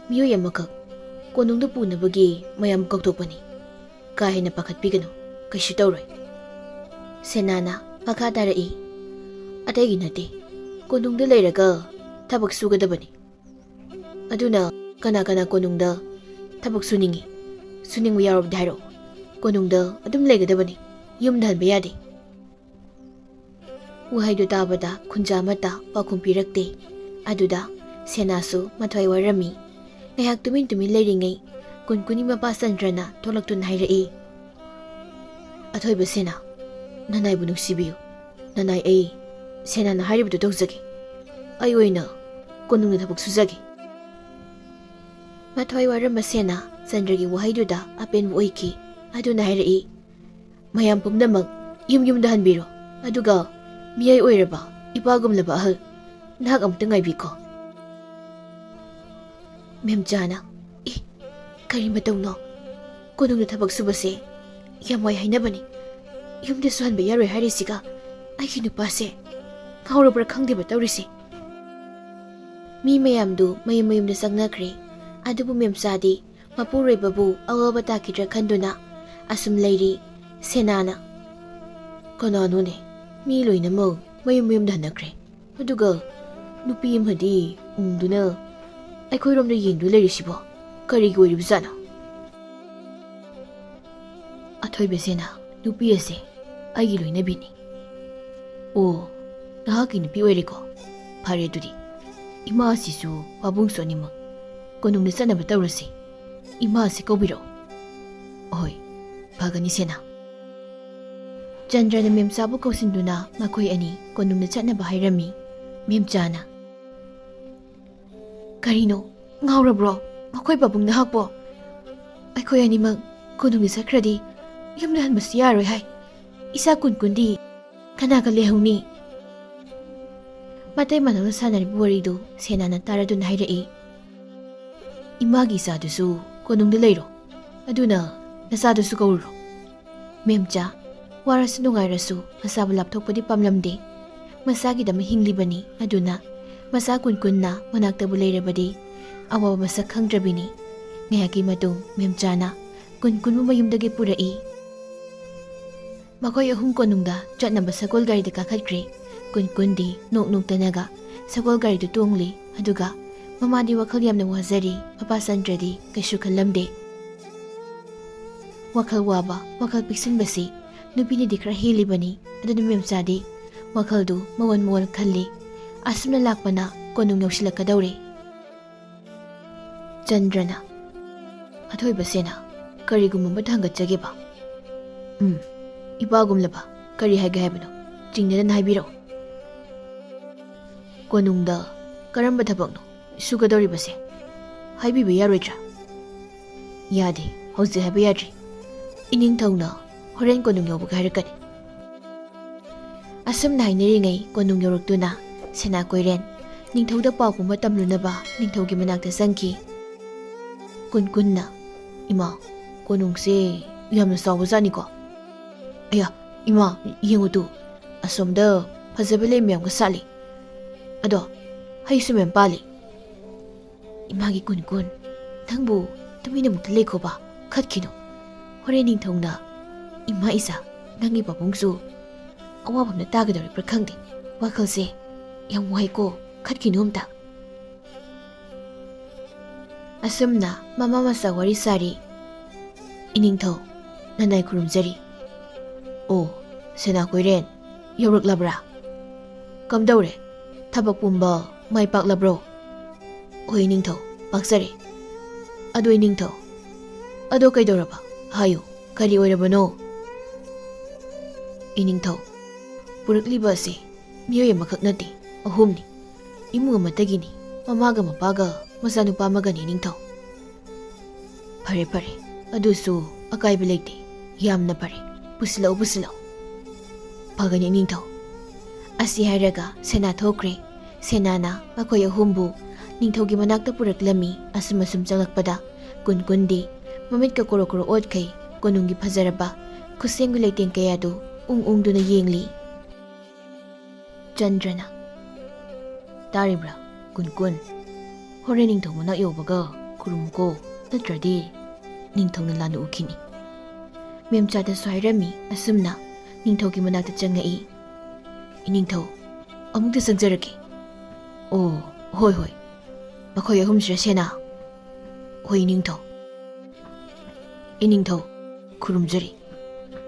ꯃꯤꯑꯣꯏ ꯑꯃꯈꯛ ꯀꯣꯅꯨꯡꯗ ꯄꯨꯅꯕꯒꯤ ꯃꯌꯥꯝ ꯀꯧꯊꯣꯛꯄꯅꯤ꯫ ꯀꯥ ꯍꯦꯟꯅ ꯄꯥꯈꯠꯄꯤꯒꯅꯨ, ꯀꯩꯁꯨ ꯇꯧꯔꯣꯏ꯫" ꯁꯦꯅꯥꯅ ꯃꯈꯥ ꯇꯥꯔꯛꯏ, "ꯑꯇꯩꯒꯤ ꯅꯠꯇꯦ, ꯀꯣꯅꯨꯡꯗ ꯂꯩꯔꯒ ꯊꯕꯛ ꯁꯨꯒꯗꯕꯅꯤ꯫ ꯑꯗꯨꯅ ꯀꯅꯥ ꯀꯅꯥ ꯀꯣꯅꯨꯡꯗ ꯊꯕꯛ ꯁꯨꯅꯤꯡꯉꯤ, ꯁꯨꯅꯤꯡꯕ ꯌꯥꯎꯔꯕꯗꯤ ꯍꯥꯏꯔꯛꯑꯣ꯫ ꯀꯣꯅꯨꯡꯗ ꯑꯗꯨꯝ ꯂꯩꯒꯗꯕꯅꯤ, ꯌꯨꯝꯗ ꯍꯟꯕ ꯌꯥꯗꯦ꯫" ꯋꯥꯍꯩꯗꯨ ꯇꯥꯕꯗ ꯈꯨꯟꯖꯥ ꯑꯃꯠꯇ ꯄꯥꯎꯈꯨꯝ ꯄꯤꯔꯛꯇꯦ꯫ ꯑꯗꯨꯗ ꯁꯦꯅꯥꯁꯨ ꯃꯊ꯭ꯋꯥꯏ ꯋꯥꯔꯝꯃꯤ꯫ ꯉꯥꯏꯍꯥꯛ ꯇꯨꯃꯤꯟ ꯇꯨꯃꯤꯟ ꯂꯩꯔꯤꯉꯩ ꯀꯨꯟꯀꯨꯟꯒꯤ ꯃꯄꯥ ꯆꯟꯗ꯭ꯔꯅ ꯊꯣꯛꯂꯛꯇꯨꯅ ꯍꯥꯏꯔꯛꯏ, "ꯑꯊꯣꯏꯕ ꯁꯦꯅꯥ, ꯅꯅꯥꯏꯕꯨ ꯅꯨꯡꯁꯤꯕꯤꯌꯨ꯫ ꯅꯅꯥꯏ ꯑꯩ ꯁꯦꯅꯥꯅ ꯍꯥꯏꯔꯤꯕꯗꯨ ꯇꯧꯖꯒꯦ꯫ ꯑꯩ ꯑꯣꯏꯅ ꯀꯣꯅꯨꯡꯗ ꯊꯕꯛ ꯁꯨꯖꯒꯦ꯫" ꯃꯊ꯭ꯋꯥꯏ ꯋꯥꯔꯝꯕ ꯁꯦꯅꯥ ꯆꯟꯗ꯭ꯔꯒꯤ ꯋꯥꯍꯩꯗꯨꯗ ꯑꯄꯦꯟꯕ ꯑꯣꯏꯈꯤ꯫ ꯑꯗꯨꯅ ꯍꯥꯏꯔꯛꯏ, "ꯃꯌꯥꯝ ꯄꯨꯝꯅꯃꯛ ꯌꯨꯝ ꯌꯨꯝꯗ ꯍꯟꯕꯤꯔꯣ꯫ ꯑꯗꯨꯒ ꯃꯤꯑꯣꯏ ꯑꯣꯏꯔꯕ ꯏꯄꯥꯒꯨꯝꯂꯕ ꯑꯍꯜ ꯅꯍꯥꯛ ꯑꯃꯨꯛꯇ ꯉꯥꯏꯕꯤꯈꯣ꯫" ꯃꯦꯝꯆꯥꯅ, "ꯑꯦ, ꯀꯔꯤ ꯃꯇꯧꯅꯣ? ꯀꯣꯅꯨꯡꯗ ꯊꯕꯛ ꯁꯨꯕꯁꯦ ꯌꯥꯝ ꯋꯥꯏ ꯍꯥꯏꯅꯕꯅꯤ꯫ ꯌꯨꯝꯗꯁꯨ ꯍꯟꯕ ꯌꯥꯔꯣꯏ ꯍꯥꯏꯔꯤꯁꯤꯒ ꯑꯩꯒꯤ ꯅꯨꯄꯥꯁꯦ ꯉꯥꯎꯔꯕ꯭ꯔꯥ ꯈꯪꯗꯦꯕ ꯇꯧꯔꯤꯁꯦ꯫ ꯃꯤ ꯃꯌꯥꯝꯗꯨ ꯃꯌꯨꯝ ꯃꯌꯨꯝꯗ ꯆꯪꯅꯈ꯭ꯔꯦ꯫ ꯑꯗꯨꯕꯨ ꯃꯦꯝꯆꯥꯗꯤ ꯃꯄꯨꯔꯣꯏꯕꯕꯨ ꯑꯋꯥꯕ ꯇꯥꯈꯤꯗ꯭ꯔꯥ ꯈꯟꯗꯨꯅ ꯑꯁꯨꯝ ꯂꯩꯔꯤ꯫ ꯁꯦꯅꯥꯅ, "ꯀꯅꯥꯅꯣꯅꯦ? ꯃꯤ ꯂꯣꯏꯅꯃꯛ ꯃꯌꯨꯝ ꯃꯌꯨꯝꯗ ꯍꯟꯅꯈ꯭ꯔꯦ꯫ ꯑꯗꯨꯒ ꯅꯨꯄꯤ ꯑꯃꯗꯤ ꯎꯪꯗꯨꯅ ꯑꯩꯈꯣꯏꯔꯣꯝꯗ ꯌꯦꯡꯗꯨꯅ ꯂꯩꯔꯤꯁꯤꯕꯣ? ꯀꯔꯤꯒꯤ ꯑꯣꯏꯔꯤꯕꯖꯥꯠꯅꯣ?" "ꯑꯊꯣꯏꯕ ꯁꯦꯅꯥ, ꯅꯨꯄꯤ ꯑꯁꯦ ꯑꯩꯒꯤ ꯂꯣꯏꯅꯕꯤꯅꯤ꯫" "ꯑꯣ, ꯅꯍꯥꯛꯀꯤ ꯅꯨꯄꯤ ꯑꯣꯏꯔꯦꯀꯣ? ꯐꯔꯦ ꯑꯗꯨꯗꯤ꯫ ꯏꯃꯥ ꯑꯁꯤꯁꯨ ꯄꯥꯕꯨꯡꯁꯨ ꯑꯅꯤꯃꯛ ꯀꯣꯅꯨꯡꯗ ꯆꯠꯅꯕ ꯇꯧꯔꯁꯤ꯫ ꯏꯃꯥ ꯑꯁꯤ ꯀꯧꯕꯤꯔꯛꯑꯣ꯫" "ꯍꯣꯏ, ꯐꯒꯅꯤ ꯁꯦꯅꯥ꯫" ꯆꯟꯗ꯭ꯔꯅ ꯃꯦꯝꯆꯥꯕꯨ ꯀꯧꯁꯤꯟꯗꯨꯅ ꯃꯈꯣꯏ ꯑꯅꯤ ꯀꯣꯅꯨꯡꯗ ꯆꯠꯅꯕ ꯍꯥꯏꯔꯝꯃꯤ꯫ ꯃꯦꯝꯆꯥꯅ, "ꯀꯔꯤꯅꯣ? ꯉꯥꯎꯔꯕ꯭ꯔꯣ? ꯃꯈꯣꯏ ꯄꯥꯕꯨꯡ ꯅꯍꯥꯛꯄꯣ? ꯑꯩꯈꯣꯏ ꯑꯅꯤꯃꯛ ꯀꯣꯅꯨꯡꯗ ꯆꯠꯈ꯭ꯔꯗꯤ ꯌꯨꯝꯗ ꯍꯟꯕꯁꯨ ꯌꯥꯔꯣꯏ ꯍꯥꯏ꯫ ꯏꯆꯥ ꯀꯨꯟ ꯀꯨꯟꯗꯤ ꯀꯅꯥꯒ ꯂꯩꯍꯧꯅꯤ?" ꯃꯇꯩ ꯃꯅꯥꯎꯅ ꯁꯥꯟꯅꯔꯤꯕ ꯋꯥꯔꯤꯗꯨ ꯁꯦꯅꯥꯅ ꯇꯥꯔꯗꯨꯅ ꯍꯥꯏꯔꯛꯏ꯫ "ꯏꯃꯥꯒꯤ ꯏꯆꯥꯗꯨꯁꯨ ꯀꯣꯅꯨꯡꯗ ꯂꯩꯔꯣ꯫ ꯑꯗꯨꯅ ꯅꯆꯥꯗꯨꯁꯨ ꯀꯧꯔꯨꯔꯣ꯫" ꯃꯦꯝꯆꯥ, ꯋꯥꯔꯁꯨ ꯅꯨꯡꯉꯥꯏꯔꯁꯨ ꯃꯆꯥꯕꯨ ꯂꯥꯞꯊꯣꯛꯄꯗꯤ ꯄꯥꯝꯂꯝꯗꯦ꯫ ꯃꯆꯥꯒꯤꯗꯃꯛ ꯍꯤꯡꯂꯤꯕꯅꯤ꯫ ꯑꯗꯨꯅ ꯃꯆꯥ ꯀꯨꯟ ꯀꯨꯟꯅ ꯃꯅꯥꯛꯇꯕꯨ ꯂꯩꯔꯕꯗꯤ ꯑꯋꯥꯕ ꯃꯁꯛ ꯈꯪꯗ꯭ꯔꯕꯤꯅꯤ꯫ ꯉꯥꯏꯍꯥꯛꯀꯤ ꯃꯇꯨꯡ ꯃꯦꯝꯆꯥꯅ ꯀꯨꯟ ꯀꯨꯟꯕꯨ ꯃꯌꯨꯝꯗꯒꯤ ꯄꯨꯔꯛꯏ꯫ ꯃꯈꯣꯏ ꯑꯍꯨꯝ ꯀꯣꯅꯨꯡꯗ ꯆꯠꯅꯕ ꯁꯒꯣꯜ ꯒꯥꯔꯤꯗ ꯀꯥꯈꯠꯈ꯭ꯔꯦ꯫ ꯀꯨꯟ ꯀꯨꯟꯗꯤ ꯅꯣꯛ ꯅꯣꯛꯇꯅꯒ ꯁꯒꯣꯜ ꯒꯥꯔꯤꯗꯨ ꯇꯣꯡꯂꯤ꯫ ꯑꯗꯨꯒ ꯃꯃꯥꯗꯤ ꯋꯥꯈꯜ ꯌꯥꯝꯅ ꯋꯥꯖꯔꯤ, ꯃꯄꯥ ꯆꯟꯗ꯭ꯔꯗꯤ ꯀꯩꯁꯨ ꯈꯜꯂꯝꯗꯦ꯫ ꯋꯥꯈꯜ ꯋꯥꯕ, ꯋꯥꯈꯜ ꯄꯤꯛꯁꯤꯟꯕꯁꯤ ꯅꯨꯄꯤꯅꯗꯤ ꯈꯔ ꯍꯦꯜꯂꯤꯕꯅꯤ꯫ ꯑꯗꯨꯅ ꯃꯦꯝꯆꯥꯗꯤ ꯋꯥꯈꯜꯗꯨ ꯃꯑꯣꯟ ꯃꯑꯣꯟ ꯈꯜꯂꯤ꯫ ꯑꯁꯨꯝꯅ ꯂꯥꯛꯄꯅ ꯀꯣꯅꯨꯡ ꯌꯧꯁꯤꯜꯂꯛꯀꯗꯧꯔꯦ꯫ ꯆꯟꯗ꯭ꯔꯅ, "ꯑꯊꯣꯏꯕ ꯁꯦꯅꯥ, ꯀꯔꯤꯒꯨꯝꯕ ꯑꯃꯇ ꯍꯪꯒꯠꯆꯒꯦꯕ꯫" "ꯎꯝ, ꯏꯄꯥꯒꯨꯝꯂꯕ ꯀꯔꯤ ꯍꯥꯏꯒꯦ ꯍꯥꯏꯕꯅꯣ? ꯆꯤꯡꯅꯗꯅ ꯍꯥꯏꯕꯤꯔꯛꯎ꯫" "ꯀꯣꯅꯨꯡꯗ ꯀꯔꯝꯕ ꯊꯕꯛꯅꯣ ꯁꯨꯒꯗꯧꯔꯤꯕꯁꯦ? ꯍꯥꯏꯕꯤꯕ ꯌꯥꯔꯣꯏꯗ꯭ꯔꯥ?" "ꯌꯥꯗꯦ, ꯍꯧꯖꯤꯛ ꯍꯥꯏꯕ ꯌꯥꯗ꯭ꯔꯤ꯫ ꯏꯅꯤꯡꯊꯧꯅ ꯍꯣꯔꯦꯟ ꯀꯣꯅꯨꯡ ꯌꯧꯕꯒ ꯍꯥꯏꯔꯛꯀꯅꯤ꯫" ꯑꯁꯨꯝꯅ ꯍꯥꯏꯅꯔꯤꯉꯩ ꯀꯣꯅꯨꯡ ꯌꯧꯔꯛꯇꯨꯅ ꯁꯦꯅꯥ ꯀꯣꯏꯔꯦꯟ ꯅꯤꯡꯊꯧꯗ ꯄꯥꯎ ꯄꯨꯝꯕ ꯇꯝꯂꯨꯅꯕ ꯅꯤꯡꯊꯧꯒꯤ ꯃꯅꯥꯛꯇ ꯆꯪꯈꯤ꯫ ꯀꯨꯟ ꯀꯨꯟꯅ ꯏꯃꯥ, ꯀꯣꯅꯨꯡꯁꯦ ꯌꯥꯝꯅ ꯆꯥꯎꯕꯖꯥꯠꯅꯤꯀꯣ꯫ ꯑꯌꯥ, ꯏꯃꯥ, ꯌꯦꯡꯉꯨ ꯇꯨ, ꯑꯁꯣꯝꯗ ꯐꯖꯕ ꯂꯩ ꯃꯌꯥꯝꯒ ꯁꯥꯠꯂꯤ꯫ ꯑꯗꯣ ꯍꯩꯁꯨ ꯃꯌꯥꯝ ꯄꯥꯜꯂꯤ꯫ ꯏꯃꯥꯒꯤ ꯀꯨꯟ ꯀꯨꯟ, ꯅꯪꯕꯨ ꯇꯨꯃꯤꯟꯅ ꯑꯃꯨꯛꯇ ꯂꯩꯈꯣꯕ, ꯈꯠꯈꯤꯅꯨ꯫ ꯍꯣꯔꯦꯟ ꯅꯤꯡꯊꯧꯅ, ꯏꯃꯥ ꯏꯆꯥ, ꯅꯪꯒꯤ ꯄꯥꯕꯨꯡꯁꯨ ꯑꯋꯥꯕ ꯑꯃꯅ ꯇꯥꯒꯗꯧꯔꯤꯕ꯭ꯔꯥ ꯈꯪꯗꯦ꯫ ꯋꯥꯈꯜꯁꯦ ꯌꯥꯝ ꯋꯥꯏꯀꯣ, ꯈꯠꯈꯤꯅꯨ ꯑꯝꯇ꯫ ꯑꯁꯨꯝꯅ ꯃꯃꯥ ꯃꯆꯥ ꯋꯥꯔꯤ ꯁꯥꯔꯤ꯫ ꯏꯅꯤꯡꯊꯧ, ꯅꯅꯥꯏ ꯈꯨꯔꯨꯝꯖꯔꯤ꯫ ꯑꯣ, ꯁꯦꯅꯥ ꯀꯣꯏꯔꯦꯟ, ꯌꯧꯔꯛꯂꯕ꯭ꯔꯥ? ꯀꯝꯗꯧꯔꯦ? ꯊꯕꯛ ꯄꯨꯝꯕ ꯃꯥꯏ ꯄꯥꯛꯂꯕ꯭ꯔꯣ? ꯍꯣꯏ ꯏꯅꯤꯡꯊꯧ, ꯄꯥꯛꯆꯔꯦ꯫ ꯑꯗꯣ ꯏꯅꯤꯡꯊꯧ, ꯑꯗꯣ ꯀꯩꯗꯧꯔꯕ? ꯍꯥꯏꯌꯨ, ꯀꯔꯤ ꯑꯣꯏꯔꯕꯅꯣ? ꯏꯅꯤꯡꯊꯧ, ꯄꯨꯔꯛꯂꯤꯕ ꯑꯁꯤ ꯃꯤꯑꯣꯏ ꯑꯃꯈꯛ ꯅꯠꯇꯦ, ꯑꯍꯨꯝꯅꯤ꯫ ꯏꯃꯨꯡ ꯑꯃꯠꯇꯒꯤꯅꯤ, ꯃꯃꯥꯒ ꯃꯄꯥꯒ ꯃꯆꯥꯅꯨꯄꯥ ꯑꯃꯒꯅꯤ ꯏꯅꯤꯡꯊꯧ꯫ ꯐꯔꯦ ꯐꯔꯦ, ꯑꯗꯨꯁꯨ ꯑꯀꯥꯏꯕ ꯂꯩꯇꯦ, ꯌꯥꯝꯅ ꯐꯔꯦ꯫ ꯄꯨꯁꯤꯜꯂꯛꯎ, ꯄꯨꯁꯤꯜꯂꯛꯎ꯫ ꯐꯒꯅꯤ ꯏꯅꯤꯡꯊꯧ꯫ ꯑꯁꯤ ꯍꯥꯏꯔꯒ ꯁꯦꯅꯥ ꯊꯣꯛꯈ꯭ꯔꯦ꯫ ꯁꯦꯅꯥꯅ ꯃꯈꯣꯏ ꯑꯍꯨꯝꯕꯨ ꯅꯤꯡꯊꯧꯒꯤ ꯃꯅꯥꯛꯇ ꯄꯨꯔꯛꯂꯝꯃꯤ꯫ ꯑꯁꯨꯝ ꯑꯁꯨꯝ ꯆꯪꯂꯛꯄꯗ ꯀꯨꯟ ꯀꯨꯟꯗꯤ ꯃꯃꯤꯠꯀ ꯀꯣꯔꯣ ꯀꯣꯔꯣ ꯑꯣꯠꯈꯩ ꯀꯣꯅꯨꯡꯒꯤ ꯐꯖꯔꯕ ꯈꯨꯠꯁꯦꯝꯒꯤ ꯂꯩꯇꯦꯡ ꯀꯌꯥꯗꯨ ꯎꯪ ꯎꯪꯗꯨꯅ ꯌꯦꯡꯂꯤ꯫ ꯆꯟꯗ꯭ꯔꯅ, "ꯇꯥꯔꯤꯕ꯭ꯔꯥ, ꯀꯨꯟ ꯀꯨꯟ? ꯍꯣꯔꯦꯟ ꯅꯤꯡꯊꯧ ꯃꯅꯥꯛ ꯌꯧꯕꯒ ꯈꯨꯔꯨꯝꯃꯨꯀꯣ, ꯅꯠꯇ꯭ꯔꯗꯤ ꯅꯤꯡꯊꯧꯅ ꯂꯥꯟꯅ ꯎꯈꯤꯅꯤ꯫" ꯃꯦꯝꯆꯥꯗꯁꯨ ꯍꯥꯏꯔꯝꯃꯤ꯫ ꯑꯁꯨꯝꯅ ꯅꯤꯡꯊꯧꯒꯤ ꯃꯅꯥꯛꯇ ꯆꯪꯉꯛꯏ꯫ "ꯏꯅꯤꯡꯊꯧ, ꯑꯃꯨꯛꯇ ꯆꯪꯖꯔꯛꯀꯦ꯫" "ꯑꯣ, ꯍꯣꯏ ꯍꯣꯏ꯫ ꯃꯈꯣꯏ ꯑꯍꯨꯝꯁꯤꯔ ꯁꯦꯅꯥ?" "ꯍꯣꯏ ꯏꯅꯤꯡꯊꯧ꯫" "ꯏꯅꯤꯡꯊꯧ, ꯈꯨꯔꯨꯝꯖꯔꯤ꯫"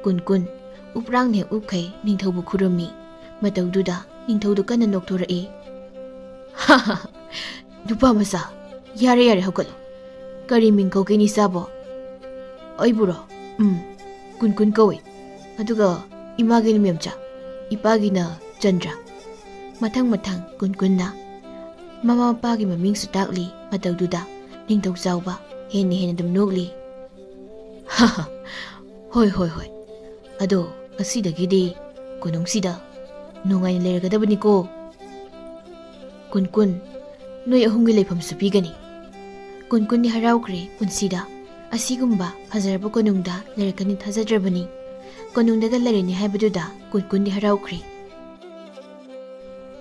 ꯀꯨꯟ ꯀꯨꯟ ꯎꯞꯔꯥꯡꯅ ꯍꯦꯛ ꯎꯞꯈꯩ ꯅꯤꯡꯊꯧꯕꯨ ꯈꯨꯔꯨꯝꯃꯤ꯫ ꯃꯇꯧꯗꯨꯗ ꯅꯤꯡꯊꯧꯗꯨ ꯀꯟꯅ ꯅꯣꯛꯊꯣꯔꯛꯏ꯫ "ꯍꯥ ꯍꯥ ꯍꯥ, ꯅꯨꯄꯥ ꯃꯆꯥ, ꯌꯥꯔꯦ ꯌꯥꯔꯦ, ꯍꯧꯒꯠꯂꯣ꯫ ꯀꯔꯤ ꯃꯤꯡ ꯀꯧꯒꯦ ꯏꯆꯥꯕꯣ?" "ꯑꯩꯕꯨꯔꯣ? ꯎꯝ, ꯀꯨꯟ ꯀꯨꯟ ꯀꯧꯏ꯫ ꯑꯗꯨꯒ ꯏꯃꯥꯒꯤꯅ ꯃꯦꯝꯆꯥ, ꯏꯄꯥꯒꯤꯅ ꯆꯟꯗ꯭ꯔ꯫" ꯃꯊꯪ ꯃꯊꯪ ꯀꯨꯟ ꯀꯨꯟꯅ ꯃꯃꯥ ꯃꯄꯥꯒꯤ ꯃꯃꯤꯡꯁꯨ ꯇꯥꯛꯂꯤ꯫ ꯃꯇꯧꯗꯨꯗ ꯅꯤꯡꯊꯧ ꯆꯥꯎꯕ ꯍꯦꯟꯅ ꯍꯦꯟꯅ ꯑꯗꯨꯝ ꯅꯣꯛꯂꯤ꯫ "ꯍꯥ ꯍꯥ, ꯍꯣꯏ ꯍꯣꯏ ꯍꯣꯏ꯫ ꯑꯗꯣ ꯉꯁꯤꯗꯒꯤꯗꯤ ꯀꯣꯅꯨꯡꯁꯤꯗ ꯅꯨꯡꯉꯥꯏꯅ ꯂꯩꯔꯒꯗꯕꯅꯤꯀꯣ꯫ ꯀꯨꯟ ꯀꯨꯟ, ꯅꯣꯏ ꯑꯍꯨꯝꯒꯤ ꯂꯩꯐꯝꯁꯨ ꯄꯤꯒꯅꯤ꯫" ꯀꯨꯟ ꯀꯨꯟꯗꯤ ꯍꯔꯥꯎꯈ꯭ꯔꯦ ꯄꯨꯟꯁꯤꯗ꯫ ꯑꯁꯤꯒꯨꯝꯕ ꯐꯖꯔꯕ ꯀꯣꯅꯨꯡꯗ ꯂꯩꯔꯛꯀꯅꯤ ꯊꯥꯖꯗ꯭ꯔꯕꯅꯤ꯫ ꯀꯣꯅꯨꯡꯗꯒ ꯂꯩꯔꯅꯤ ꯍꯥꯏꯕꯗꯨꯗ ꯀꯨꯟꯀꯨꯟꯗꯤ ꯍꯔꯥꯎꯈ꯭ꯔꯦ꯫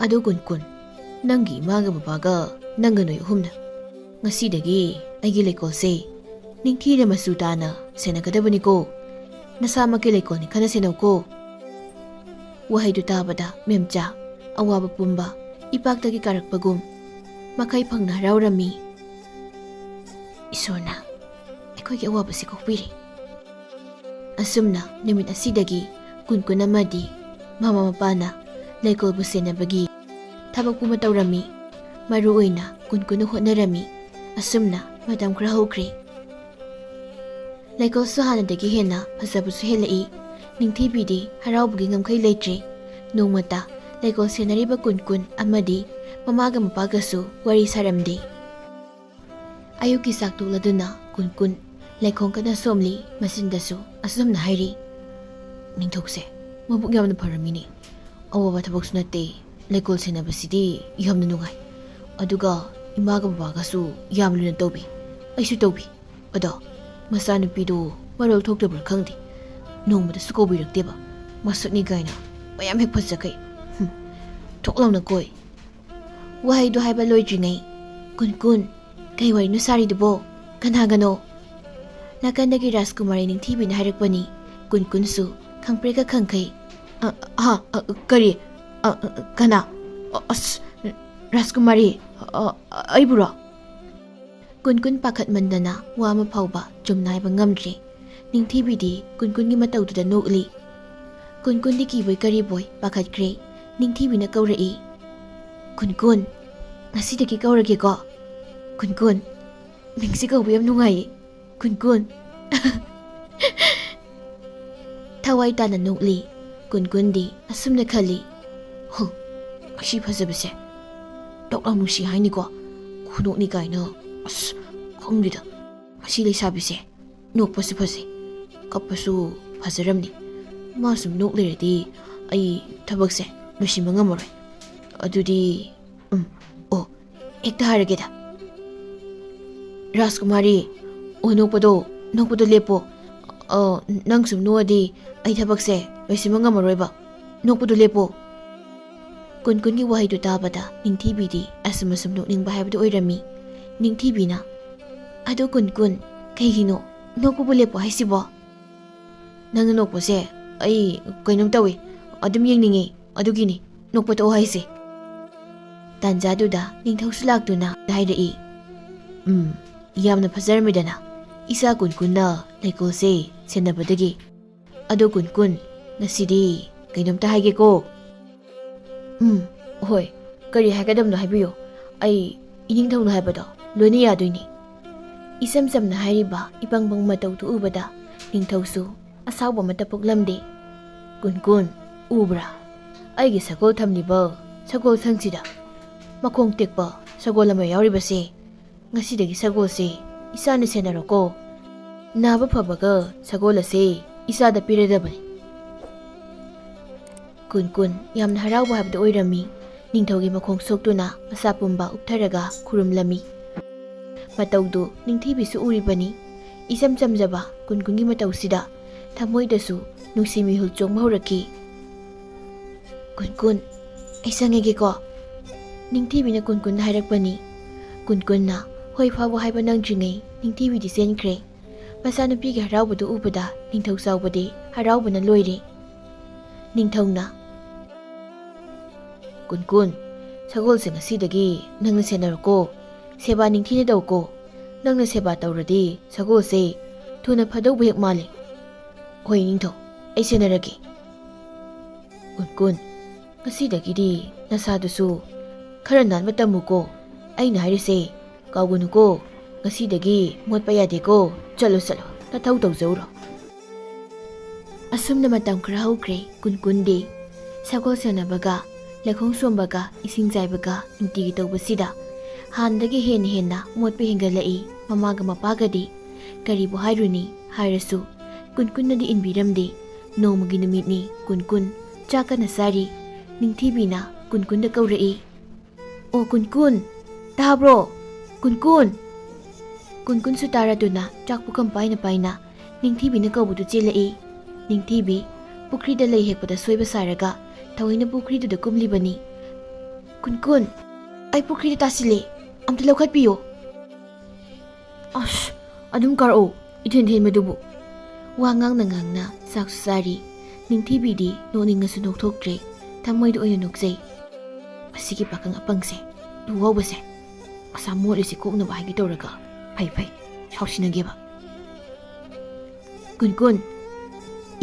"ꯑꯗꯣ ꯀꯨꯟꯀꯨꯟ, ꯅꯪꯒꯤ ꯏꯃꯥꯒ ꯕꯕꯥꯒ ꯅꯪꯒ ꯅꯣꯏ ꯑꯍꯨꯝꯅ ꯉꯁꯤꯗꯒꯤ ꯑꯩꯒꯤ ꯂꯩꯀꯣꯜꯁꯦ ꯅꯤꯡꯊꯤꯅ ꯃꯆꯨ ꯇꯥꯅ ꯁꯦꯟꯅꯒꯗꯕꯅꯤꯀꯣ꯫ ꯅꯁꯥꯃꯛꯀꯤ ꯂꯩꯀꯣꯜꯅꯤ ꯈꯟꯅ ꯁꯦꯟꯅꯧꯀꯣ꯫" ꯋꯥꯍꯩꯗꯨ ꯇꯥꯕꯗ ꯃꯦꯝꯆꯥ ꯑꯋꯥꯕ ꯄꯨꯝꯕ ꯏꯄꯥꯛꯇꯒꯤ ꯀꯥꯔꯛꯄꯒꯨꯝ ꯃꯈꯩ ꯐꯪꯅ ꯍꯔꯥꯎꯔꯝꯃꯤ꯫ "ꯏꯁꯣꯔꯅ ꯑꯩꯈꯣꯏꯒꯤ ꯑꯋꯥꯕꯁꯤ ꯀꯣꯛꯄꯤꯔꯦ꯫" ꯑꯁꯨꯝꯅ ꯅꯨꯃꯤꯠ ꯑꯁꯤꯗꯒꯤ ꯀꯨꯟꯀꯨꯟ ꯑꯃꯗꯤ ꯃꯃꯥ ꯃꯄꯥꯅ ꯂꯩꯀꯣꯜꯕꯨ ꯁꯦꯟꯅꯕꯒꯤ ꯊꯕꯛ ꯄꯨꯝꯕ ꯇꯧꯔꯝꯃꯤ꯫ ꯃꯔꯨ ꯑꯣꯏꯅ ꯀꯨꯟꯀꯨꯟꯅ ꯍꯣꯠꯅꯔꯝꯃꯤ꯫ ꯑꯁꯨꯝꯅ ꯃꯇꯝ ꯈꯔ ꯍꯧꯈ꯭ꯔꯦ꯫ ꯂꯩꯀꯣꯜꯁꯨ ꯍꯥꯟꯅꯗꯒꯤ ꯍꯦꯟꯅ ꯐꯖꯕꯁꯨ ꯍꯦꯜꯂꯛꯏ꯫ ꯅꯤꯡꯊꯤꯕꯤꯗꯤ ꯍꯔꯥꯎꯕꯒꯤ ꯉꯝꯈꯩ ꯂꯩꯇ꯭ꯔꯦ꯫ ꯅꯣꯡꯃꯇ ꯂꯩꯀꯣꯜ ꯁꯦꯟꯅꯔꯤꯕ ꯀꯨꯟꯀꯨꯟ ꯑꯃꯗꯤ ꯃꯃꯥꯒ ꯃꯄꯥꯒꯁꯨ ꯋꯥꯔꯤ ꯁꯥꯔꯝꯗꯦ꯫ ꯑꯌꯨꯛꯀꯤ ꯆꯥꯛ ꯇꯣꯛꯂꯗꯨꯅ ꯀꯨꯟꯀꯨꯟ ꯂꯩꯈꯣꯡ ꯀꯟꯅ ꯁꯣꯝꯂꯤ꯫ ꯃꯆꯤꯟꯗꯁꯨ ꯑꯁꯨꯝꯅ ꯍꯥꯏꯔꯤ, "ꯅꯤꯡꯊꯧꯁꯦ ꯃꯕꯨꯛ ꯌꯥꯝꯅ ꯐꯔꯝꯃꯤꯅꯦ꯫ ꯑꯋꯥꯕ ꯊꯕꯛꯁꯨ ꯅꯠꯇꯦ꯫ ꯂꯩꯀꯣꯜ ꯁꯦꯟꯅꯕꯁꯤꯗꯤ ꯌꯥꯝꯅ ꯅꯨꯡꯉꯥꯏ꯫ ꯑꯗꯨꯒ ꯏꯃꯥꯒ ꯕꯕꯥꯒꯁꯨ ꯌꯥꯝ ꯂꯨꯅ ꯇꯧꯕꯤ꯫ ꯑꯩꯁꯨ ꯇꯧꯕꯤ꯫ ꯑꯗꯣ ꯃꯆꯥꯅꯨꯄꯤꯗꯣ ꯃꯔꯣꯜ ꯊꯣꯛꯇꯕ꯭ꯔꯥ ꯈꯪꯗꯦ꯫ ꯅꯣꯡꯃꯇꯁꯨ ꯀꯧꯕꯤꯔꯛꯇꯦꯕ꯫ ꯃꯁꯛꯅꯤ ꯀꯥꯏꯅ ꯃꯌꯥꯝ ꯍꯦꯛ ꯐꯖꯈꯩ꯫ ꯍꯨꯝ, ꯊꯣꯛ ꯂꯥꯎꯅ ꯀꯣꯏ꯫" ꯋꯥꯍꯩꯗꯨ ꯍꯥꯏꯕ ꯂꯣꯏꯗ꯭ꯔꯤꯉꯩ, "ꯀꯨꯟꯀꯨꯟ, ꯀꯩ ꯋꯥꯔꯤꯅꯣ ꯁꯥꯔꯤꯗꯨꯕꯣ? ꯀꯅꯥꯒꯅꯣ?" ꯅꯥꯀꯟꯗꯒꯤ ꯔꯥꯖꯀꯨꯃꯥꯔꯤ ꯅꯤꯡꯊꯤꯕꯤꯅ ꯍꯥꯏꯔꯛꯄꯅꯤ꯫ ꯀꯨꯟꯀꯨꯟꯁꯨ ꯈꯪꯄ꯭ꯔꯦꯛꯀ ꯈꯪꯈꯩ꯫ "ꯑ, ꯍꯥ, ꯑ, ꯀꯔꯤ? ꯑ, ꯑ, ꯀꯅꯥ? ꯑ, ꯑꯁ, ꯔꯥꯖꯀꯨꯃꯥꯔꯤ, ꯑ, ꯑ, ꯑꯩꯕꯨꯔꯣ?" ꯀꯨꯟꯀꯨꯟ ꯄꯥꯈꯠꯃꯟꯗꯅ ꯋꯥ ꯑꯃ ꯐꯥꯎꯕ ꯆꯨꯝꯅ ꯍꯥꯏꯕ ꯉꯝꯗ꯭ꯔꯦ꯫ ꯅꯤꯡꯊꯤꯕꯤꯗꯤ ꯀꯨꯟꯀꯨꯟꯒꯤ ꯃꯇꯧꯗꯨꯗ ꯅꯣꯛꯂꯤ꯫ ꯀꯨꯟꯀꯨꯟꯗꯤ ꯀꯤꯕꯣꯏ ꯀꯔꯤꯕꯣꯏ ꯄꯥꯈꯠꯈ꯭ꯔꯦ꯫ ꯅꯤꯡꯊꯤꯕꯤꯅ ꯀꯧꯔꯛꯏ, "ꯀꯨꯟꯀꯨꯟ, ꯉꯁꯤꯗꯒꯤ ꯀꯧꯔꯒꯦꯀꯣ꯫ ꯀꯨꯟꯀꯨꯟ, ꯃꯤꯡꯁꯤ ꯀꯧꯕ ꯌꯥꯝ ꯅꯨꯡꯉꯥꯏꯌꯦ꯫ ꯀꯨꯟꯀꯨꯟ꯫" ꯊꯋꯥꯏ ꯇꯥꯅ ꯅꯣꯛꯂꯤ꯫ ꯀꯨꯟꯀꯨꯟꯗꯤ ꯑꯁꯨꯝꯅ ꯈꯜꯂꯤ, "ꯍꯨ, ꯃꯁꯤ ꯐꯖꯕꯁꯦ ꯇꯣꯛ ꯂꯥꯎ ꯅꯨꯡꯁꯤ ꯍꯥꯏꯅꯤꯀꯣ꯫ ꯈꯨꯅꯣꯛꯅꯤ ꯀꯥꯏꯅ, ꯑꯁ, ꯈꯪꯗꯦꯗ꯫ ꯃꯁꯤ ꯂꯩꯁꯥꯕꯤꯁꯦ ꯅꯣꯛꯄꯁꯨ ꯐꯖꯩ, ꯀꯞꯄꯁꯨ ꯐꯖꯔꯝꯅꯤ꯫ ꯃꯥ ꯁꯨꯝ ꯅꯣꯛ ꯂꯩꯔꯗꯤ ꯑꯩ ꯊꯕꯛꯁꯦ ꯂꯣꯏꯁꯤꯟꯕ ꯉꯝꯃꯔꯣꯏ꯫ ꯑꯗꯨꯗꯤ, ꯎꯝ, ꯑꯣ, ꯍꯦꯛꯇ ꯍꯥꯏꯔꯒꯦꯗ꯫ ꯔꯥꯖꯀꯨꯃꯥꯔꯤ, ꯑꯣ, ꯅꯣꯛꯄꯗꯣ, ꯅꯣꯛꯄꯗꯣ ꯂꯦꯞꯄꯣ꯫ ꯑ, ꯅꯪ ꯁꯨꯝ ꯅꯣꯛꯑꯗꯤ ꯑꯩ ꯊꯕꯛꯁꯦ ꯂꯣꯏꯁꯤꯟꯕ ꯉꯝꯃꯔꯣꯏꯕ꯫ ꯅꯣꯛꯄꯗꯣ ꯂꯦꯞꯄꯣ꯫ ꯀꯨꯟꯀꯨꯟꯒꯤ ꯋꯥꯍꯩꯗꯨ ꯇꯥꯕꯗ ꯅꯤꯡꯊꯤꯕꯤꯗꯤ ꯑꯁꯨꯝ ꯑꯁꯨꯝ ꯅꯣꯛꯅꯤꯡꯕ ꯍꯥꯏꯕꯗꯨ ꯑꯣꯏꯔꯝꯃꯤ꯫ ꯅꯤꯡꯊꯤꯕꯤꯅ, "ꯑꯗꯣ ꯀꯨꯟꯀꯨꯟ, ꯀꯩꯒꯤꯅꯣ ꯅꯣꯛꯄꯕꯨ ꯂꯦꯞꯄꯣ ꯍꯥꯏꯁꯤꯕꯣ?" "ꯅꯪꯅ ꯅꯣꯛꯄꯁꯦ ꯑꯩ ꯀꯩꯅꯣꯝ ꯇꯧꯏ, ꯑꯗꯨꯝ ꯌꯦꯡꯅꯤꯡꯉꯤ, ꯑꯗꯨꯒꯤꯅꯤ ꯅꯣꯛꯄ ꯇꯣꯛꯑꯣ ꯍꯥꯏꯁꯦ꯫" ꯇꯥꯟꯖꯥꯗꯨꯗ ꯅꯤꯡꯊꯧꯁꯨ ꯂꯥꯛꯇꯨꯅ ꯍꯥꯏꯔꯛꯏ, "ꯎꯝ, ꯌꯥꯝꯅ ꯐꯖꯔꯝꯃꯤꯗꯅ ꯏꯆꯥ ꯀꯨꯟꯀꯨꯟꯅ ꯂꯩꯀꯣꯜꯁꯦ ꯁꯦꯟꯅꯕꯗꯒꯤ꯫ ꯑꯗꯣ ꯀꯨꯟꯀꯨꯟ, ꯉꯁꯤꯗꯤ ꯀꯩꯅꯣꯝꯇ ꯍꯥꯏꯒꯦꯀꯣ꯫" "ꯎꯝ, ꯍꯣꯏ, ꯀꯔꯤ ꯍꯥꯏꯒꯗꯕꯅꯣ ꯍꯥꯏꯕꯤꯌꯨ꯫ ꯑꯩ ꯏꯅꯤꯡꯊꯧꯅ ꯍꯥꯏꯕꯗꯣ ꯂꯣꯏꯅ ꯌꯥꯗꯣꯏꯅꯤ꯫" ꯏꯆꯝ ꯆꯝꯅ ꯍꯥꯏꯔꯤꯕ ꯏꯄꯪ ꯄꯪ ꯃꯇꯧꯗꯨ ꯎꯕꯗ ꯅꯤꯡꯊꯧꯁꯨ ꯑꯁꯥꯎꯕ ꯑꯃꯠꯇ ꯄꯣꯛꯂꯝꯗꯦ꯫ "ꯀꯨꯟꯀꯨꯟ, ꯎꯕ꯭ꯔꯥ? ꯑꯩꯒꯤ ꯁꯒꯣꯜ ꯊꯝꯂꯤꯕ ꯁꯒꯣꯜ ꯁꯪꯁꯤꯗ ꯃꯈꯣꯡ ꯇꯦꯛꯄ ꯁꯒꯣꯜ ꯑꯃ ꯌꯥꯎꯔꯤꯕꯁꯦ꯫ ꯉꯁꯤꯗꯒꯤ ꯁꯒꯣꯜꯁꯦ ꯏꯆꯥꯅ ꯁꯦꯟꯅꯔꯣꯀꯣ꯫ ꯅꯥꯕ ꯐꯕꯒ ꯁꯒꯣꯜ ꯑꯁꯦ ꯏꯆꯥꯗ ꯄꯤꯔꯗꯕꯅꯤ꯫" ꯀꯨꯟꯀꯨꯟ ꯌꯥꯝꯅ ꯍꯔꯥꯎꯕ ꯍꯥꯏꯕꯗꯨ ꯑꯣꯏꯔꯝꯃꯤ꯫ ꯅꯤꯡꯊꯧꯒꯤ ꯃꯈꯣꯡ ꯁꯣꯛꯇꯨꯅ ꯃꯁꯥ ꯄꯨꯝꯕ ꯎꯞꯊꯔꯒ ꯈꯨꯔꯨꯝꯂꯝꯃꯤ꯫ ꯃꯇꯧꯗꯨ ꯅꯤꯡꯊꯤꯕꯤꯁꯨ ꯎꯔꯤꯕꯅꯤ꯫ ꯏꯆꯝ ꯆꯝꯖꯕ ꯀꯨꯟꯀꯨꯟꯒꯤ ꯃꯇꯧꯁꯤꯗ ꯊꯃꯣꯏꯗꯁꯨ ꯅꯨꯡꯁꯤ ꯃꯤꯍꯨꯜ ꯆꯣꯡꯕ ꯍꯧꯔꯛꯈꯤ꯫ "ꯀꯨꯟꯀꯨꯟ, ꯑꯩ ꯆꯪꯉꯒꯦꯀꯣ꯫" ꯅꯤꯡꯊꯤꯕꯤꯅ ꯀꯨꯟꯀꯨꯟꯗ ꯍꯥꯏꯔꯛꯄꯅꯤ꯫ ꯀꯨꯟꯀꯨꯟꯅ ꯍꯣꯏ ꯐꯥꯎꯕ ꯍꯥꯏꯕ ꯅꯪꯗ꯭ꯔꯤꯉꯩ ꯅꯤꯡꯊꯤꯕꯤꯗꯤ ꯆꯦꯟꯈ꯭ꯔꯦ꯫ ꯃꯆꯥꯅꯨꯄꯤꯒꯤ ꯍꯔꯥꯎꯕꯗꯨ ꯎꯕꯗ ꯅꯤꯡꯊꯧ ꯆꯥꯎꯕꯗꯤ ꯍꯔꯥꯎꯕꯅ ꯂꯣꯏꯔꯦ꯫ ꯅꯤꯡꯊꯧꯅ, "ꯀꯨꯟꯀꯨꯟ, ꯁꯒꯣꯜꯁꯦ ꯉꯁꯤꯗꯒꯤ ꯅꯪꯅ ꯁꯦꯟꯅꯔꯣꯀꯣ꯫ ꯁꯦꯕꯥ ꯅꯤꯡꯊꯤꯅ ꯇꯧꯀꯣ꯫ ꯅꯪꯅ ꯁꯦꯕꯥ ꯇꯧꯔꯗꯤ ꯁꯒꯣꯜꯁꯦ ꯊꯨꯅ ꯐꯗꯧꯕ ꯍꯦꯛ ꯃꯥꯜꯂꯤ꯫" "ꯍꯣꯏ ꯅꯤꯡꯊꯧ, ꯑꯩ ꯁꯦꯟꯅꯔꯒꯦ꯫" "ꯀꯨꯟꯀꯨꯟ, ꯉꯁꯤꯗꯒꯤꯗꯤ ꯅꯁꯥꯗꯨꯁꯨ ꯈꯔ ꯅꯥꯟꯕ ꯇꯝꯃꯨꯀꯣ꯫ ꯑꯩꯅ ꯍꯥꯏꯔꯤꯁꯦ ꯀꯥꯎꯒꯅꯨꯀꯣ꯫ ꯉꯁꯤꯗꯒꯤ ꯃꯣꯠꯄ ꯌꯥꯗꯦꯀꯣ꯫ ꯆꯠꯂꯣ, ꯆꯠꯂꯣ, ꯅꯊꯧ ꯇꯧꯖꯧꯔꯣ꯫" ꯑꯁꯨꯝꯅ ꯃꯇꯝ ꯈꯔ ꯍꯧꯈ꯭ꯔꯦ꯫ ꯀꯨꯟꯀꯨꯟꯗꯤ ꯁꯒꯣꯜ ꯁꯦꯟꯅꯕꯒ, ꯂꯩꯈꯣꯡ ꯁꯣꯝꯕꯒ, ꯏꯁꯤꯡ ꯆꯥꯏꯕꯒ ꯅꯨꯡꯇꯤꯒꯤ ꯇꯧꯕꯁꯤꯗ ꯍꯥꯟꯅꯗꯒꯤ ꯍꯦꯟꯅ ꯍꯦꯟꯅ ꯃꯣꯠꯄ ꯍꯦꯟꯒꯠꯂꯛꯏ꯫ ꯃꯃꯥꯒ ꯃꯄꯥꯒꯗꯤ ꯀꯔꯤꯕꯨ ꯍꯥꯏꯔꯨꯅꯤ ꯍꯥꯏꯔꯁꯨ ꯀꯨꯟꯀꯨꯟꯅꯗꯤ ꯏꯟꯕꯤꯔꯝꯗꯦ꯫ ꯅꯣꯡꯃꯒꯤ ꯅꯨꯃꯤꯠꯅꯤ꯫ ꯀꯨꯟꯀꯨꯟ ꯆꯥꯛ ꯀꯟꯅ ꯆꯥꯔꯤ꯫ ꯅꯤꯡꯊꯤꯕꯤꯅ ꯀꯨꯟꯀꯨꯟꯗ ꯀꯧꯔꯛꯏ꯫ "ꯑꯣ ꯀꯨꯟꯀꯨꯟ, ꯇꯥꯕ꯭ꯔꯣ? ꯀꯨꯟꯀꯨꯟ!" ꯀꯨꯟꯀꯨꯟꯁꯨ ꯇꯥꯔꯗꯨꯅ ꯆꯥꯛ ꯄꯨꯈꯝ ꯄꯥꯏꯅ ꯄꯥꯏꯅ ꯅꯤꯡꯊꯤꯕꯤꯅ ꯀꯧꯕꯗꯨ ꯆꯦꯜꯂꯛꯏ꯫ ꯅꯤꯡꯊꯤꯕꯤ ꯄꯨꯈ꯭ꯔꯤꯗ ꯂꯩ ꯍꯦꯛꯄꯗ ꯁꯣꯏꯕ ꯁꯥꯔꯒ ꯊꯑꯣꯏꯅ ꯄꯨꯈ꯭ꯔꯤꯗꯨꯗ ꯀꯨꯝꯂꯤꯕꯅꯤ꯫ "ꯀꯨꯟꯀꯨꯟ, ꯑꯩ ꯄꯨꯈ꯭ꯔꯤꯗ ꯇꯥꯁꯤꯜꯂꯦ, ꯑꯝꯇ ꯂꯧꯈꯠꯄꯤꯌꯣ꯫" "ꯑꯁ, ꯑꯗꯨꯝ ꯀꯥꯔꯛꯑꯣ, ꯏꯊꯦꯟ ꯊꯦꯟꯕꯗꯨꯕꯨ꯫" ꯋꯥ ꯉꯥꯡꯅ ꯉꯥꯡꯅ ꯆꯥꯛꯁꯨ ꯆꯥꯔꯤ꯫ ꯅꯤꯡꯊꯤꯕꯤꯗꯤ ꯅꯣꯛꯅꯤꯡꯉꯁꯨ ꯅꯣꯛꯊꯣꯛꯇ꯭ꯔꯦ, ꯊꯃꯣꯏꯗ ꯑꯣꯏꯅ ꯅꯣꯛꯆꯩ꯫ "ꯑꯁꯤꯒꯤ ꯄꯥꯈꯪ ꯑꯄꯪꯁꯦ, ꯂꯨ ꯍꯥꯎꯕꯁꯦ, ꯃꯁꯥ ꯃꯣꯠꯂꯤꯁꯦ ꯀꯣꯛꯅꯕ ꯍꯥꯏꯒꯦ ꯇꯧꯔꯒ꯫ ꯐꯩ ꯐꯩ, ꯁꯥꯎꯁꯤꯟꯅꯒꯦꯕ꯫" "ꯀꯨꯟꯀꯨꯟ,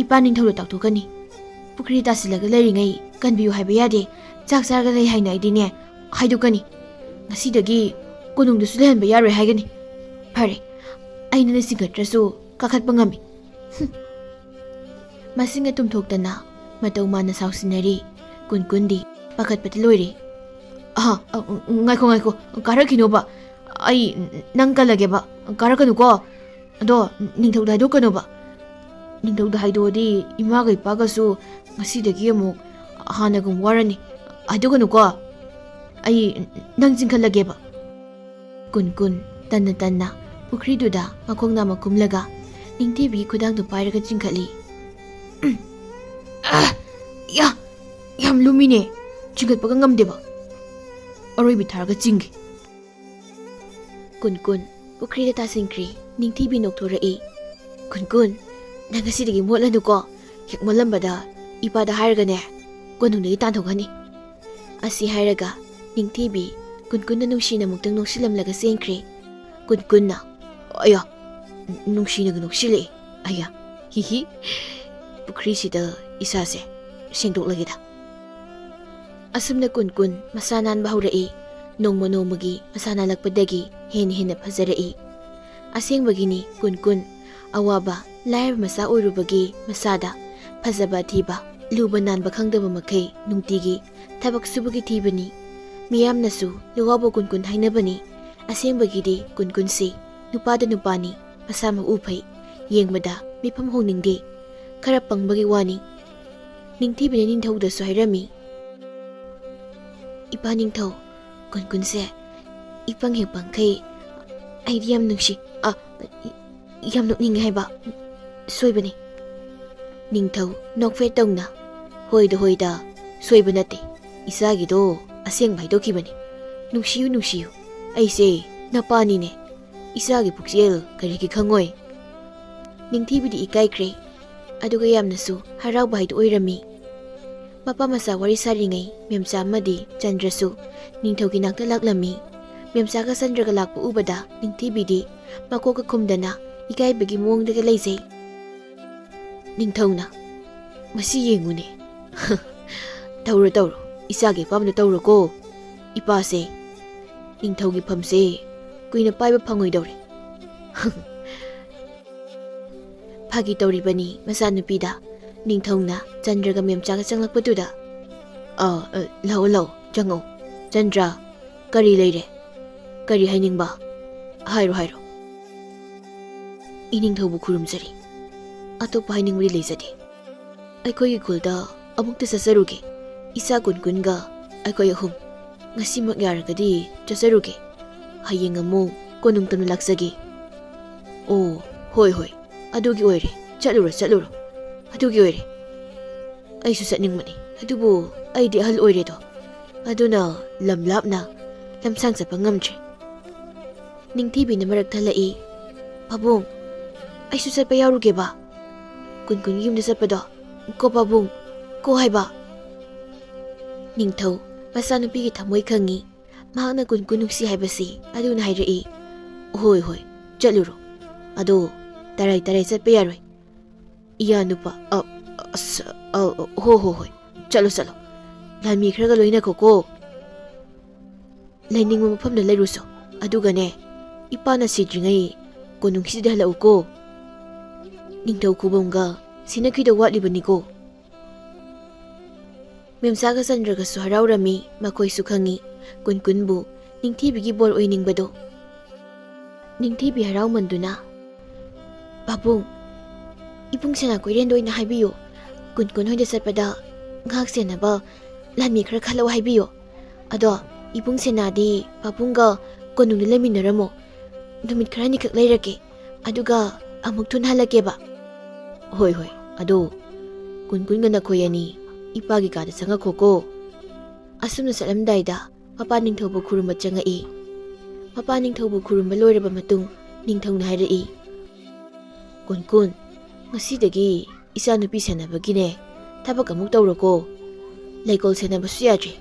ꯏꯄꯥ ꯅꯤꯡꯊꯧꯗ ꯇꯥꯛꯊꯣꯛꯀꯅꯤ꯫ ꯄꯨꯈ꯭ꯔꯤ ꯇꯥꯁꯤꯜꯂꯒ ꯂꯩꯔꯤꯉꯩ ꯀꯟꯕꯤꯌꯨ ꯍꯥꯏꯕ ꯌꯥꯗꯦ꯫ ꯆꯥꯛ ꯆꯥꯔꯒ ꯂꯩ ꯍꯥꯏꯅ ꯑꯩꯗꯤꯅꯦ ꯍꯥꯏꯗꯣꯛꯀꯅꯤ꯫ ꯉꯁꯤꯗꯒꯤ ꯀꯣꯅꯨꯡꯗꯁꯨ ꯂꯩꯍꯟꯕ ꯌꯥꯔꯣꯏ ꯍꯥꯏꯒꯅꯤ꯫ ꯐꯔꯦ, ꯑꯩꯅ ꯆꯤꯡꯈꯠꯇ꯭ꯔꯁꯨ ꯀꯥꯈꯠꯄ ꯉꯝꯃꯤ꯫" ꯍꯨꯝ꯫ ꯃꯁꯤꯡꯅ ꯇꯨꯝꯊꯣꯛꯇꯅ ꯃꯇꯧ ꯃꯥꯟꯅ ꯁꯥꯎꯁꯤꯟꯅꯔꯤ꯫ ꯀꯨꯟꯀꯨꯟꯗꯤ ꯄꯥꯈꯠꯄꯗ ꯂꯣꯏꯔꯦ꯫ "ꯑꯍ, ꯑ, ꯉꯥꯏꯈꯣ, ꯉꯥꯏꯈꯣ, ꯀꯥꯔꯛꯈꯤꯅꯣꯕ꯫ ꯑꯩ ꯅꯪ ꯀꯜꯂꯒꯦꯕ꯫ ꯀꯥꯔꯛꯀꯅꯨꯀꯣ꯫ ꯑꯗꯣ ꯅꯤꯡꯊꯧꯗ ꯍꯥꯏꯗꯣꯛꯀꯅꯣꯕ꯫ ꯅꯤꯡꯊꯧꯗ ꯍꯥꯏꯗꯣꯛꯑꯗꯤ ꯏꯃꯥꯒ ꯏꯄꯥꯒꯁꯨ ꯉꯁꯤꯗꯒꯤ ꯑꯃꯨꯛ ꯍꯥꯟꯅꯒꯨꯝ ꯋꯥꯔꯅꯤ꯫ ꯍꯥꯏꯗꯣꯛꯀꯅꯨꯀꯣ꯫ ꯑꯩ ꯅꯪ ꯆꯤꯡꯈꯠꯂꯒꯦꯕ꯫" ꯀꯨꯟꯀꯨꯟ ꯇꯟꯅ ꯇꯟꯅ ꯄꯨꯈ꯭ꯔꯤꯗꯨꯗ ꯃꯈꯣꯡ ꯅꯥꯝꯃ ꯀꯨꯝꯂꯒ ꯅꯤꯡꯊꯤꯕꯤꯒꯤ ꯈꯨꯗꯥꯡꯗꯨ ꯄꯥꯏꯔꯒ ꯆꯤꯡꯈꯠꯂꯤ꯫ "ꯑ, ꯌꯥ, ꯌꯥꯝ ꯂꯨꯝꯃꯤꯅꯦ, ꯆꯤꯡꯈꯠꯄꯒ ꯉꯝꯗꯦꯕ꯫ ꯑꯔꯣꯏꯕꯤ ꯊꯥꯔꯒ ꯆꯤꯡꯒꯦ꯫" ꯀꯨꯟꯀꯨꯟ ꯄꯨꯈ꯭ꯔꯤꯗ ꯇꯥꯁꯤꯟꯈ꯭ꯔꯦ꯫ ꯅꯤꯡꯊꯤꯕꯤ ꯅꯣꯛꯊꯣꯔꯛꯏ꯫ "ꯀꯨꯟꯀꯨꯟ, ꯅꯪ ꯉꯁꯤꯗꯒꯤ ꯃꯣꯠꯂꯅꯨꯀꯣ꯫ ꯍꯦꯛ ꯃꯣꯠꯂꯝꯕꯗ ꯏꯄꯥꯗ ꯍꯥꯏꯔꯒꯅꯦ, ꯀꯣꯅꯨꯡꯗꯒꯤ ꯇꯥꯟꯊꯣꯛꯍꯟꯅꯤ꯫" ꯑꯁꯤ ꯍꯥꯏꯔꯒ ꯅꯤꯡꯊꯤꯕꯤ ꯀꯨꯟꯀꯨꯟꯅ ꯅꯨꯡꯁꯤꯅ ꯑꯃꯨꯛꯇꯪ ꯅꯣꯛꯁꯤꯜꯂꯝꯂꯒ ꯆꯦꯟꯈ꯭ꯔꯦ꯫ ꯀꯨꯟꯀꯨꯟꯅ, "ꯑꯌꯥ, ꯅꯨꯡꯁꯤꯅꯒ ꯅꯣꯛꯁꯤꯜꯂꯛꯑꯦ꯫ ꯑꯌꯥ, ꯍꯤ ꯍꯤ꯫ ꯄꯨꯈ꯭ꯔꯤꯁꯤꯗ ꯏꯁꯥꯁꯦ ꯁꯦꯡꯗꯣꯛꯂꯒꯦꯗ꯫" ꯑꯁꯨꯝꯅ ꯀꯨꯟꯀꯨꯟ ꯃꯁꯥ ꯅꯥꯟꯕ ꯍꯧꯔꯛꯏ꯫ ꯅꯣꯡꯃ ꯅꯣꯡꯃꯒꯤ ꯃꯁꯥ ꯅꯥꯜꯂꯛꯄꯗꯒꯤ ꯍꯦꯟꯅ ꯍꯦꯟꯅ ꯐꯖꯔꯛꯏ꯫ ꯑꯁꯦꯡꯕꯒꯤꯅꯤ, ꯀꯨꯟꯀꯨꯟ ꯑꯋꯥꯕ ꯂꯥꯏꯔꯕ ꯃꯆꯥ ꯑꯣꯏꯔꯨꯕꯒꯤ ꯃꯁꯥꯗ ꯐꯖꯕ ꯊꯤꯕ, ꯂꯨꯕ ꯅꯥꯟꯕ ꯈꯪꯗꯕ ꯃꯈꯩ ꯅꯨꯡꯇꯤꯒꯤ ꯊꯕꯛ ꯁꯨꯕꯒꯤ ꯊꯤꯕꯅꯤ꯫ ꯃꯤꯌꯥꯝꯅꯁꯨ ꯂꯨꯋꯥꯎꯕ ꯀꯨꯟꯀꯨꯟ ꯍꯥꯏꯅꯕꯅꯤ꯫ ꯑꯁꯦꯡꯕꯒꯤꯗꯤ ꯀꯨꯟꯀꯨꯟꯁꯤ ꯅꯨꯄꯥꯗ ꯅꯨꯄꯥꯅꯤ, ꯃꯁꯥ ꯃꯎ ꯐꯩ, ꯌꯦꯡꯕꯗ ꯃꯤꯐꯝ ꯍꯣꯡꯅꯤꯡꯗꯦ꯫ ꯈꯔ ꯄꯪꯕꯒꯤ ꯋꯥꯅꯤ꯫ ꯅꯤꯡꯊꯤꯕꯤꯅ ꯅꯤꯡꯊꯧꯗꯁꯨ ꯍꯥꯏꯔꯝꯃꯤ, "ꯏꯄꯥ ꯅꯤꯡꯊꯧ, ꯀꯨꯟꯀꯨꯟꯁꯦ ꯏꯄꯪ ꯍꯦꯛ ꯄꯪꯈꯩ ꯑꯩꯗꯤ ꯌꯥꯝ ꯅꯨꯡꯁꯤ꯫ ꯑ, ꯌꯥꯝ ꯅꯣꯛꯅꯤꯡꯉꯦ ꯍꯥꯏꯕ꯫ ꯁꯣꯏꯕꯅꯤ꯫ ꯅꯤꯡꯊꯧ ꯅꯣꯛꯐꯦꯠ ꯇꯧꯅ, "ꯍꯣꯏꯗ, ꯍꯣꯏꯗ, ꯁꯣꯏꯕ ꯅꯠꯇꯦ꯫ ꯏꯆꯥꯒꯤꯗꯣ ꯑꯁꯦꯡꯕ ꯍꯥꯏꯗꯣꯛꯈꯤꯕꯅꯤ꯫ ꯅꯨꯡꯁꯤꯌꯨ, ꯅꯨꯡꯁꯤꯌꯨ꯫ ꯑꯩꯁꯦ ꯅꯄꯥꯅꯤꯅꯦ꯫ ꯏꯆꯥꯒꯤ ꯄꯨꯛꯆꯦꯜ ꯀꯔꯤꯒꯤ ꯈꯪꯉꯣꯏ?" ꯅꯤꯡꯊꯤꯕꯤꯗꯤ ꯏꯀꯥꯏꯈ꯭ꯔꯦ꯫ ꯑꯗꯨꯒ ꯌꯥꯝꯅꯁꯨ ꯍꯔꯥꯎꯕ ꯍꯥꯏꯗꯨ ꯑꯣꯏꯔꯝꯃꯤ꯫ ꯃꯄꯥ ꯃꯆꯥ ꯋꯥꯔꯤ ꯁꯥꯔꯤꯉꯩ ꯃꯦꯝꯆꯥ ꯑꯃꯗꯤ ꯆꯟꯗ꯭ꯔꯁꯨ ꯅꯤꯡꯊꯧꯒꯤ ꯅꯥꯛꯇ ꯂꯥꯛꯂꯝꯃꯤ꯫ ꯃꯦꯝꯆꯥꯒ ꯆꯟꯗ꯭ꯔꯒ ꯂꯥꯛꯄ ꯎꯕꯗ ꯅꯤꯡꯊꯤꯕꯤꯗꯤ ꯃꯀꯣꯛꯀ ꯈꯨꯝꯗꯅ ꯏꯀꯥꯏꯕꯒꯤ ꯃꯑꯣꯡꯗꯒ ꯂꯩꯖꯩ꯫ ꯅꯤꯡꯊꯧꯅ, "ꯃꯁꯤ ꯌꯦꯡꯉꯨꯅꯦ꯫ ꯇꯧꯔꯣ, ꯇꯧꯔꯣ, ꯏꯆꯥꯒꯤ ꯑꯄꯥꯝꯕꯗ ꯇꯧꯔꯣꯀꯣ꯫ ꯏꯄꯥꯁꯦ ꯅꯤꯡꯊꯧꯒꯤ ꯐꯝꯁꯦ ꯀꯨꯏꯅ ꯄꯥꯏꯕ ꯐꯪꯉꯣꯏꯗꯧꯔꯦ꯫" ꯐꯥꯒꯤ ꯇꯧꯔꯤꯕꯅꯤ ꯃꯆꯥꯅꯨꯄꯤꯗ꯫ ꯅꯤꯡꯊꯧꯅ ꯆꯟꯗ꯭ꯔꯒ ꯃꯦꯝꯆꯥꯒ ꯆꯪꯂꯛꯄꯗꯨꯗ, "ꯑ, ꯑ, ꯂꯥꯛꯑꯣ, ꯂꯥꯛꯑꯣ, ꯆꯪꯉꯛꯑꯣ꯫ ꯆꯟꯗ꯭ꯔ, ꯀꯔꯤ ꯂꯩꯔꯦ? ꯀꯔꯤ ꯍꯥꯏꯅꯤꯡꯕ? ꯍꯥꯏꯔꯣ, ꯍꯥꯏꯔꯣ꯫" "ꯏꯅꯤꯡꯊꯧꯕꯨ ꯈꯨꯔꯨꯝꯖꯔꯤ꯫ ꯑꯇꯣꯞꯄ ꯍꯥꯏꯅꯤꯡꯕꯗꯤ ꯂꯩꯖꯗꯦ꯫ ꯑꯩꯈꯣꯏꯒꯤ ꯈꯨꯜꯗ ꯑꯃꯨꯛꯇ ꯆꯠꯆꯔꯨꯒꯦ꯫ ꯏꯆꯥ ꯀꯨꯟꯀꯨꯟꯒ ꯑꯩꯈꯣꯏ ꯑꯍꯨꯝ꯫ ꯉꯁꯤꯃꯛ ꯌꯥꯔꯒꯗꯤ ꯆꯠꯆꯔꯨꯒꯦ꯫ ꯍꯌꯦꯡ ꯑꯃꯨꯛ ꯀꯣꯅꯨꯡ ꯇꯝꯅ ꯂꯥꯛꯆꯒꯦ꯫" "ꯑꯣ, ꯍꯣꯏ, ꯍꯣꯏ꯫ ꯑꯗꯨꯒꯤ ꯑꯣꯏꯔꯦ꯫ ꯆꯠꯂꯨꯔꯣ, ꯆꯠꯂꯨꯔꯣ꯫ ꯑꯗꯨꯒꯤ ꯑꯣꯏꯔꯦ꯫ ꯑꯩꯁꯨ ꯆꯠꯅꯤꯡꯕꯅꯤ꯫ ꯑꯗꯨꯕꯨ ꯑꯩꯗꯤ ꯑꯍꯜ ꯑꯣꯏꯔꯦꯗꯣ꯫ ꯑꯗꯨꯅ ꯂꯝ ꯂꯥꯞꯅ ꯂꯝꯁꯥꯡ ꯆꯠꯄ ꯉꯝꯗ꯭ꯔꯦ꯫" ꯅꯤꯡꯊꯤꯕꯤꯅ ꯃꯔꯛ ꯊꯠꯂꯛꯏ꯫ "ꯄꯥꯕꯨꯡ, ꯑꯩꯁꯨ ꯆꯠꯄ ꯌꯥꯎꯔꯨꯒꯦꯕ꯫ ꯀꯨꯟꯀꯨꯟꯒꯤ ꯌꯨꯝꯗ ꯆꯠꯄꯗꯣ꯫ ꯀꯣ ꯄꯥꯕꯨꯡ, ꯀꯣ ꯍꯥꯏꯕ꯫" ꯅꯤꯡꯊꯧ ꯃꯆꯥꯅꯨꯄꯤꯒꯤ ꯊꯃꯣꯏ ꯈꯪꯉꯤ꯫ ꯃꯍꯥꯛꯅ ꯀꯨꯟꯀꯨꯟ ꯅꯨꯡꯁꯤ ꯍꯥꯏꯕꯁꯤ ꯑꯗꯨꯅ ꯍꯥꯏꯔꯛꯏ꯫ "ꯍꯣꯏ, ꯍꯣꯏ, ꯆꯠꯂꯨꯔꯣ꯫ ꯑꯗꯣ ꯇꯔꯥꯏ ꯇꯔꯥꯏ ꯆꯠꯄ ꯌꯥꯔꯣꯏ꯫ ꯏꯌꯥ ꯅꯨꯄꯥ, ꯑ, ꯑꯁ, ꯑ, ꯍꯣ, ꯍꯣ, ꯍꯣꯏ, ꯆꯠꯂꯣ, ꯆꯠꯂꯣ꯫ ꯂꯥꯟꯃꯤ ꯈꯔꯒ ꯂꯣꯏꯅꯈꯣꯀꯣ꯫ ꯂꯩꯅꯤꯡꯕ ꯃꯐꯝꯗ ꯂꯩꯔꯨꯁꯣ꯫ ꯑꯗꯨꯒꯅꯦ, ꯏꯄꯥꯅ ꯁꯤꯗ꯭ꯔꯤꯉꯩ ꯀꯣꯅꯨꯡꯁꯤꯗ ꯍꯜꯂꯛꯎꯀꯣ꯫ ꯅꯤꯡꯊꯧ ꯈꯨꯕꯝꯒ ꯁꯤꯟꯅꯈꯤꯗ ꯋꯥꯠꯂꯤꯕꯅꯤꯀꯣ꯫" ꯃꯦꯝꯆꯥꯒ ꯆꯟꯗ꯭ꯔꯒꯁꯨ ꯍꯔꯥꯎꯔꯝꯃꯤ꯫ ꯃꯈꯣꯏꯁꯨ ꯈꯪꯉꯤ ꯀꯨꯟꯀꯨꯟꯕꯨ ꯅꯤꯡꯊꯤꯕꯤꯒꯤ ꯕꯣꯔ ꯑꯣꯏꯅꯤꯡꯕꯗꯣ꯫ ꯅꯤꯡꯊꯤꯕꯤ ꯍꯔꯥꯎꯃꯟꯗꯨꯅ, "ꯄꯥꯕꯨꯡ, ꯏꯕꯨꯡ ꯁꯦꯅꯥ ꯀꯣꯏꯔꯦꯟꯗ ꯑꯣꯏꯅ ꯍꯥꯏꯕꯤꯌꯨ꯫ ꯀꯨꯟꯀꯨꯟ ꯍꯣꯏꯗ ꯆꯠꯄꯗ ꯉꯥꯛ ꯁꯦꯟꯅꯕ ꯂꯥꯟꯃꯤ ꯈꯔ ꯈꯜꯂꯛꯑꯣ ꯍꯥꯏꯕꯤꯌꯨ꯫ ꯑꯗꯣ ꯏꯕꯨꯡ ꯁꯦꯅꯥꯗꯤ ꯄꯥꯕꯨꯡꯒ ꯀꯣꯅꯨꯡꯗ ꯂꯩꯃꯤꯟꯅꯔꯝꯃꯣ꯫ ꯅꯨꯃꯤꯠ ꯈꯔꯅꯤꯈꯛ ꯂꯩꯔꯛꯀꯦ, ꯑꯗꯨꯒ ꯑꯃꯨꯛ ꯊꯨꯅ ꯍꯜꯂꯛꯀꯦꯕ꯫ ꯍꯣꯏ, ꯍꯣꯏ, ꯑꯗꯣ ꯀꯨꯟꯀꯨꯟꯒ ꯅꯈꯣꯏ ꯑꯅꯤ ꯏꯄꯥꯒꯤ ꯀꯥꯗ ꯆꯪꯉꯛꯈꯣꯀꯣ꯫ ꯑꯁꯨꯝꯅ ꯆꯠꯂꯝꯗꯥꯏꯗ ꯃꯄꯥ ꯅꯤꯡꯊꯧꯕꯨ ꯈꯨꯔꯨꯝꯕ ꯆꯪꯉꯛꯏ꯫ ꯃꯄꯥ ꯅꯤꯡꯊꯧꯕꯨ ꯈꯨꯔꯨꯝꯕ ꯂꯣꯏꯔꯕ ꯃꯇꯨꯡ ꯅꯤꯡꯊꯧꯅ ꯍꯥꯏꯔꯛꯏ, "ꯀꯨꯟꯀꯨꯟ, ꯉꯁꯤꯗꯒꯤ ꯏꯆꯥꯅꯨꯄꯤ ꯁꯦꯟꯅꯕꯒꯤꯅꯦ ꯊꯕꯛ ꯑꯃꯨꯛ ꯇꯧꯔꯣꯀꯣ꯫ ꯂꯩꯀꯣꯜ ꯁꯦꯟꯅꯕꯁꯨ ꯌꯥꯗ꯭ꯔꯦ,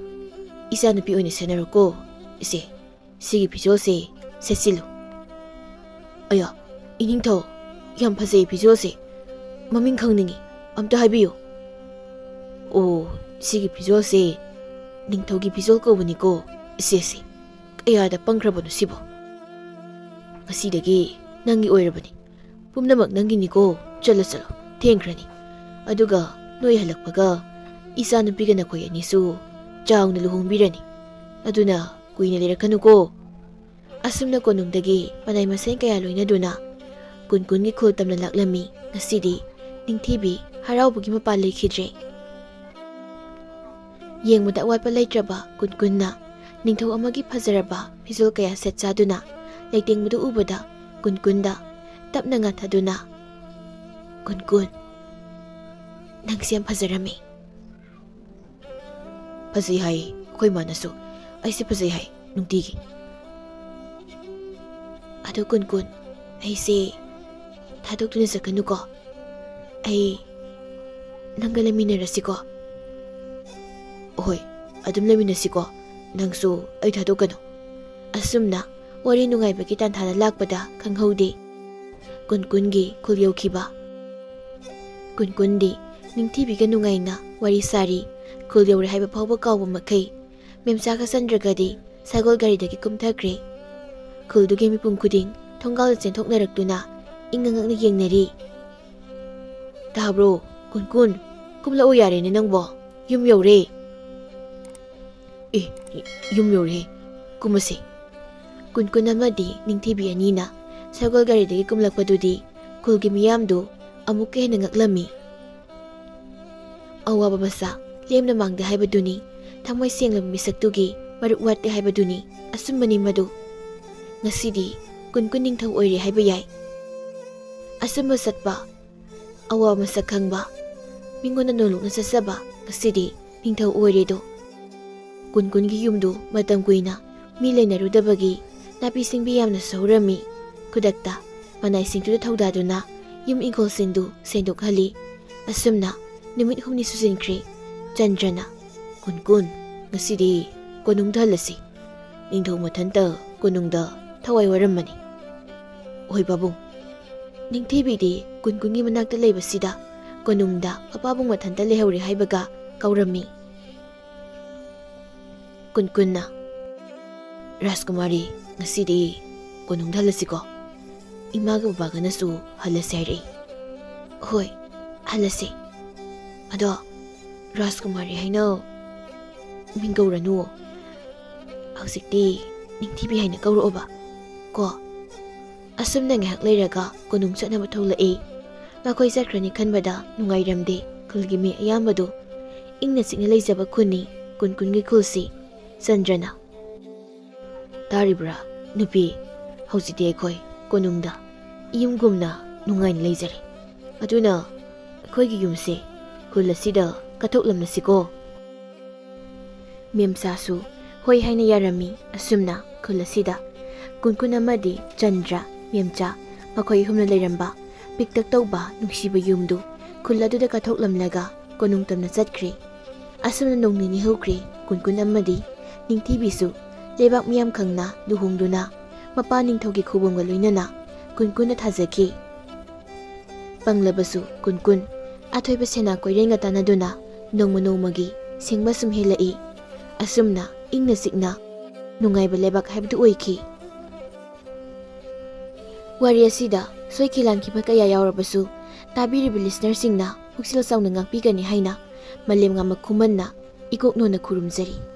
ꯏꯆꯥꯅꯨꯄꯤ ꯑꯣꯏꯅ ꯁꯦꯟꯅꯔꯣꯀꯣ꯫ ꯏꯆꯦ, ꯁꯤꯒꯤ ꯐꯤꯖꯣꯜꯁꯦ ꯁꯦꯠꯆꯤꯜꯂꯨ꯫ ꯑꯌꯥ, ꯏꯅꯤꯡꯊꯧ, ꯌꯥꯝ ꯐꯖꯩ ꯐꯤꯖꯣꯜꯁꯦ꯫ ꯃꯃꯤꯡ ꯈꯪꯅꯤꯡꯉꯤ, ꯑꯝꯇ ꯍꯥꯏꯕꯤꯌꯨ꯫" "ꯑꯣ, ꯁꯤꯒꯤ ꯐꯤꯖꯣꯜꯁꯦ ꯅꯤꯡꯊꯧꯒꯤ ꯐꯤꯖꯣꯜ ꯀꯧꯕꯅꯤꯀꯣ, ꯏꯆꯦꯁꯦ꯫ ꯀꯌꯥꯗ ꯄꯪꯈ꯭ꯔꯕꯅꯣ ꯁꯤꯕꯣ? ꯉꯁꯤꯗꯒꯤ ꯅꯪꯒꯤ ꯑꯣꯏꯔꯕꯅꯤ꯫ ꯄꯨꯝꯅꯃꯛ ꯅꯪꯒꯤꯅꯤꯀꯣ꯫ ꯆꯠꯂꯣ, ꯆꯠꯂꯣ, ꯊꯦꯡꯈ꯭ꯔꯅꯤ꯫ ꯑꯗꯨꯒ ꯅꯣꯏ ꯍꯜꯂꯛꯄꯒ ꯏꯆꯥꯅꯨꯄꯤꯒ ꯅꯈꯣꯏ ꯑꯅꯤꯁꯨ ꯆꯥꯎꯅ ꯂꯨꯍꯣꯡꯕꯤꯔꯅꯤ꯫ ꯑꯗꯨꯅ ꯀꯨꯏꯅ ꯂꯩꯔꯛꯀꯅꯨꯀꯣ꯫" ꯑꯁꯨꯝꯅ ꯀꯣꯅꯨꯡꯗꯒꯤ ꯃꯅꯥꯏ ꯃꯁꯤꯡ ꯀꯌꯥ ꯂꯣꯏꯅꯗꯨꯅ ꯀꯨꯟꯀꯨꯟꯒꯤ ꯈꯨꯜ ꯇꯝꯅ ꯂꯥꯛꯂꯝꯃꯤ꯫ ꯉꯁꯤꯗꯤ ꯅꯤꯡꯊꯤꯕꯤ ꯍꯔꯥꯎꯕꯒꯤ ꯃꯄꯥ ꯂꯩꯈꯤꯗ꯭ꯔꯦ꯫ ꯌꯦꯡꯕꯗ ꯑꯋꯥꯠꯄ ꯂꯩꯇ꯭ꯔꯕ ꯀꯨꯟꯀꯨꯟꯅ ꯅꯤꯡꯊꯧ ꯑꯃꯒꯤ ꯐꯖꯔꯕ ꯐꯤꯖꯣꯜ ꯀꯌꯥ ꯁꯦꯠ ꯆꯥꯗꯨꯅ ꯂꯩꯇꯦꯡꯕꯗꯨ ꯎꯕꯗ ꯀꯨꯟꯀꯨꯟꯗ ꯇꯞꯅ ꯉꯥꯊꯗꯨꯅ, "ꯀꯨꯟꯀꯨꯟ, ꯅꯪꯁꯦ ꯌꯥꯝ ꯐꯖꯔꯝꯃꯤ꯫" "ꯐꯖꯩ ꯍꯥꯏꯌꯦ ꯑꯩꯈꯣꯏ ꯃꯥꯅꯁꯨ꯫ ꯑꯩꯁꯦ ꯐꯖꯩ ꯍꯥꯏ ꯅꯨꯡꯇꯤꯒꯤ꯫" "ꯑꯗꯣ ꯀꯨꯟꯀꯨꯟ, ꯑꯩꯁꯦ ꯊꯥꯗꯣꯛꯇꯨꯅ ꯆꯠꯀꯅꯨꯀꯣ꯫ ꯑꯩ ꯅꯪꯒ ꯂꯩꯃꯤꯟꯅꯔꯁꯤꯀꯣ꯫" "ꯍꯣꯏ, ꯑꯗꯨꯝ ꯂꯩꯃꯤꯟꯅꯁꯤꯀꯣ꯫ ꯅꯪꯁꯨ ꯑꯩ ꯊꯥꯗꯣꯛꯀꯅꯨ꯫" ꯑꯁꯨꯝꯅ ꯋꯥꯔꯤ ꯅꯨꯡꯉꯥꯏꯕꯒꯤ ꯇꯥꯟꯊꯥꯗ ꯂꯥꯛꯄꯗ ꯈꯪꯍꯧꯗꯦ ꯀꯨꯟꯀꯨꯟꯒꯤ ꯈꯨꯜ ꯌꯧꯈꯤꯕ꯫ ꯀꯨꯟꯀꯨꯟꯗꯤ ꯅꯤꯡꯊꯤꯕꯤꯒ ꯅꯨꯡꯉꯥꯏꯅ ꯋꯥꯔꯤ ꯁꯥꯔꯤ꯫ ꯈꯨꯜ ꯌꯧꯔꯦ ꯍꯥꯏꯕ ꯐꯥꯎꯕ ꯀꯥꯎꯕ ꯃꯈꯩ ꯃꯦꯝꯆꯥꯒ ꯆꯟꯗ꯭ꯔꯒꯗꯤ ꯁꯒꯣꯜ ꯒꯥꯔꯤꯗꯒꯤ ꯀꯨꯝꯊꯈ꯭ꯔꯦ꯫ ꯈꯨꯜꯗꯨꯒꯤ ꯃꯤꯄꯨꯝ ꯈꯨꯗꯤꯡ ꯊꯣꯡꯒꯥꯜꯗ ꯆꯦꯟꯊꯣꯛꯅꯔꯛꯇꯨꯅ ꯏꯪꯉ ꯉꯛꯅ ꯌꯦꯡꯅꯔꯤ꯫ "ꯇꯥꯕ꯭ꯔꯣ, ꯀꯨꯟꯀꯨꯟ? ꯀꯨꯝꯂꯛꯑꯣ ꯌꯥꯔꯦꯅꯦ ꯅꯪꯕꯣ, ꯌꯨꯝ ꯌꯧꯔꯦ꯫" "ꯑꯦ, ꯌꯨꯝ ꯌꯧꯔꯦ, ꯀꯨꯝꯃꯁꯦ꯫" ꯀꯨꯟꯀꯨꯟ ꯑꯃꯗꯤ ꯅꯤꯡꯊꯤꯕꯤ ꯑꯅꯤꯅ ꯁꯒꯣꯜ ꯒꯥꯔꯤꯗꯒꯤ ꯀꯨꯝꯂꯛꯄꯗꯨꯗꯤ ꯈꯨꯜꯒꯤ ꯃꯤꯌꯥꯝꯗꯨ ꯑꯃꯨꯛꯀ ꯍꯦꯟꯅ ꯉꯛꯂꯝꯃꯤ꯫ ꯑꯋꯥꯕ ꯃꯆꯥ ꯂꯦꯝꯅ ꯃꯥꯡꯗꯦ ꯍꯥꯏꯕꯗꯨꯅꯤ, ꯊꯃꯣꯏ ꯁꯦꯡꯂꯕ ꯃꯤꯁꯛꯇꯨꯒꯤ ꯃꯔꯨꯞ ꯋꯥꯠꯇꯦ ꯍꯥꯏꯕꯗꯨꯅꯤ꯫ ꯑꯆꯨꯝꯕꯅꯤ ꯃꯗꯨ꯫ ꯉꯁꯤꯗꯤ ꯀꯨꯟ ꯀꯨꯟ ꯅꯤꯡꯊꯧ ꯑꯣꯏꯔꯦ ꯍꯥꯏꯕ ꯌꯥꯏ꯫ ꯑꯆꯨꯝꯕ ꯆꯠꯄ, ꯑꯋꯥ ꯃꯁꯛ ꯈꯪꯕ, ꯃꯤꯉꯣꯟꯗ ꯅꯣꯂꯨꯛꯅ ꯆꯠꯆꯕ, ꯉꯁꯤꯗꯤ ꯅꯤꯡꯊꯧ ꯑꯣꯏꯔꯦꯗꯣ꯫ ꯀꯨꯟ ꯀꯨꯟꯒꯤ ꯌꯨꯝꯗꯨ ꯃꯇꯝ ꯀꯨꯏꯅ ꯃꯤ ꯂꯩꯅꯔꯨꯗꯕꯒꯤ ꯅꯥꯄꯤ ꯁꯤꯡꯕꯤ ꯌꯥꯝꯅꯁꯨ ꯍꯧꯔꯝꯃꯤ꯫ ꯈꯨꯗꯛꯇ ꯃꯅꯥꯏꯁꯤꯡꯗꯨꯗ ꯊꯧꯗꯥꯗꯨꯅ ꯌꯨꯝ ꯏꯪꯈꯣꯜꯁꯤꯡꯗꯨ ꯁꯦꯡꯗꯣꯛꯍꯜꯂꯤ꯫ ꯑꯁꯨꯝꯅ ꯅꯨꯃꯤꯠ ꯍꯨꯝꯅꯤ ꯁꯨꯖꯤꯟꯈ꯭ꯔꯦ꯫ ꯆꯟꯗ꯭ꯔꯅ, "ꯀꯨꯟ ꯀꯨꯟ, ꯉꯁꯤꯗꯤ ꯀꯣꯅꯨꯡꯗ ꯍꯜꯂꯁꯤ꯫ ꯅꯤꯡꯊꯧ ꯃꯊꯟꯇ ꯀꯣꯅꯨꯡꯗ ꯊꯋꯥꯏ ꯋꯥꯔꯝꯃꯅꯤ꯫" "ꯍꯣꯏ ꯄꯥꯕꯨꯡ꯫" ꯅꯤꯡꯊꯤꯕꯤꯗꯤ ꯀꯨꯟ ꯀꯨꯟꯒꯤ ꯃꯅꯥꯛꯇ ꯂꯩꯕꯁꯤꯗ ꯀꯣꯅꯨꯡꯗ ꯃꯄꯥꯕꯨꯡ ꯃꯊꯟꯇ ꯂꯩꯍꯧꯔꯦ ꯍꯥꯏꯕꯒ ꯀꯧꯔꯝꯃꯤ꯫ ꯀꯨꯟ ꯀꯨꯟꯅ, "ꯔꯥꯖꯀꯨꯃꯥꯔꯤ, ꯉꯁꯤꯗꯤ ꯀꯣꯅꯨꯡꯗ ꯍꯜꯂꯁꯤꯀꯣ꯫ ꯏꯃꯥꯒ ꯕꯕꯥꯒꯅꯁꯨ ꯍꯜꯂꯁꯤ ꯍꯥꯏꯔꯛꯏ꯫" "ꯍꯣꯏ, ꯍꯜꯂꯁꯤ꯫ ꯑꯗꯣ ꯔꯥꯖꯀꯨꯃꯥꯔꯤ ꯍꯥꯏꯅ ꯃꯤꯡ ꯀꯧꯔꯅꯨ꯫ ꯍꯧꯖꯤꯛꯇꯤ ꯅꯤꯡꯊꯤꯕꯤ ꯍꯥꯏꯅ ꯀꯧꯔꯛꯑꯣꯕ ꯀꯣ꯫" ꯑꯁꯨꯝꯅ ꯉꯥꯏꯍꯥꯛ ꯂꯩꯔꯒ ꯀꯣꯅꯨꯡ ꯆꯠꯅꯕ ꯊꯣꯛꯂꯛꯏ꯫ ꯃꯈꯣꯏ ꯆꯠꯈ꯭ꯔꯅꯤ ꯈꯟꯕꯗ ꯅꯨꯡꯉꯥꯏꯔꯝꯗꯦ꯫ ꯈꯨꯜꯒꯤ ꯃꯤ ꯑꯌꯥꯝꯕꯗꯨ ꯏꯪꯅ ꯆꯤꯛꯅ ꯂꯩꯖꯕ ꯈꯨꯟꯅꯤ ꯀꯨꯟ ꯀꯨꯟꯒꯤ ꯈꯨꯜꯁꯤ꯫ ꯆꯟꯗ꯭ꯔꯅ, "ꯇꯥꯔꯤꯕ꯭ꯔꯥ ꯅꯨꯄꯤ? ꯍꯧꯖꯤꯛꯇꯤ ꯑꯩꯈꯣꯏ ꯀꯣꯅꯨꯡꯗ ꯌꯨꯝꯒꯨꯝꯅ ꯅꯨꯡꯉꯥꯏꯅ ꯂꯩꯖꯔꯦ꯫ ꯑꯗꯨꯅ ꯑꯩꯈꯣꯏꯒꯤ ꯌꯨꯝꯁꯦ ꯈꯨꯜ ꯑꯁꯤꯗ ꯀꯠꯊꯣꯛꯂꯝꯂꯁꯤꯀꯣ꯫" ꯃꯦꯝꯆꯥꯁꯨ ꯍꯣꯏ ꯍꯥꯏꯅ ꯌꯥꯔꯝꯃꯤ꯫ ꯑꯁꯨꯝꯅ ꯈꯨꯜ ꯑꯁꯤꯗ ꯀꯨꯟ ꯀꯨꯟ ꯑꯃꯗꯤ ꯆꯟꯗ꯭ꯔ, ꯃꯦꯝꯆꯥ ꯃꯈꯣꯏ ꯑꯍꯨꯝꯅ ꯂꯩꯔꯝꯕ ꯄꯤꯛꯇꯛ ꯇꯧꯕ ꯅꯨꯡꯁꯤꯕ ꯌꯨꯝꯗꯨ ꯈꯨꯜ ꯑꯗꯨꯗ ꯀꯠꯊꯣꯛꯂꯝꯂꯒ ꯀꯣꯅꯨꯡ ꯇꯝꯅ ꯆꯠꯈ꯭ꯔꯦ꯫ ꯑꯁꯨꯝꯅ ꯅꯣꯡ ꯅꯤꯅꯤ ꯍꯧꯈ꯭ꯔꯦ꯫ ꯀꯨꯟ ꯀꯨꯟ ꯑꯃꯗꯤ ꯅꯤꯡꯊꯤꯕꯤꯁꯨ ꯂꯩꯕꯥꯛ ꯃꯤꯌꯥꯝ ꯈꯪꯅ ꯂꯨꯍꯣꯡꯗꯨꯅ ꯃꯄꯥ ꯅꯤꯡꯊꯧꯒꯤ ꯈꯨꯕꯝꯒ ꯂꯣꯏꯅꯅ ꯀꯨꯟ ꯀꯨꯟꯅ ꯊꯥꯖꯈꯤ꯫ ꯄꯪꯂꯕꯁꯨ ꯀꯨꯟ ꯀꯨꯟ ꯑꯊꯣꯏꯕ ꯁꯦꯅꯥ ꯀꯣꯏꯔꯦꯡꯒ ꯇꯥꯟꯅꯗꯨꯅ ꯅꯣꯡꯃ ꯅꯣꯡꯃꯒꯤ ꯁꯤꯡꯕ ꯁꯨꯝ ꯍꯦꯜꯂꯛꯏ꯫ ꯑꯁꯨꯝꯅ ꯏꯪꯅ ꯆꯤꯛꯅ ꯅꯨꯡꯉꯥꯏꯕ ꯂꯩꯕꯥꯛ ꯍꯥꯏꯕꯗꯨ ꯑꯣꯏꯈꯤ꯫ ꯋꯥꯔꯤ ꯑꯁꯤꯗ ꯁꯣꯏꯈꯤ ꯂꯥꯟꯈꯤꯕ ꯀꯌꯥ ꯌꯥꯎꯔꯕꯁꯨ ꯇꯥꯕꯤꯔꯤꯕ ꯂꯤꯁꯅꯔꯁꯤꯡꯅ ꯄꯨꯛꯆꯦꯜ ꯆꯥꯎꯅ ꯉꯥꯛꯄꯤꯒꯅꯤ ꯍꯥꯏꯅ ꯃꯥꯂꯦꯝꯉꯥꯟꯕ ꯈꯨꯃꯟꯅ ꯏꯀꯣꯛ ꯅꯣꯟꯅ ꯈꯨꯔꯨꯝꯖꯔꯤ꯫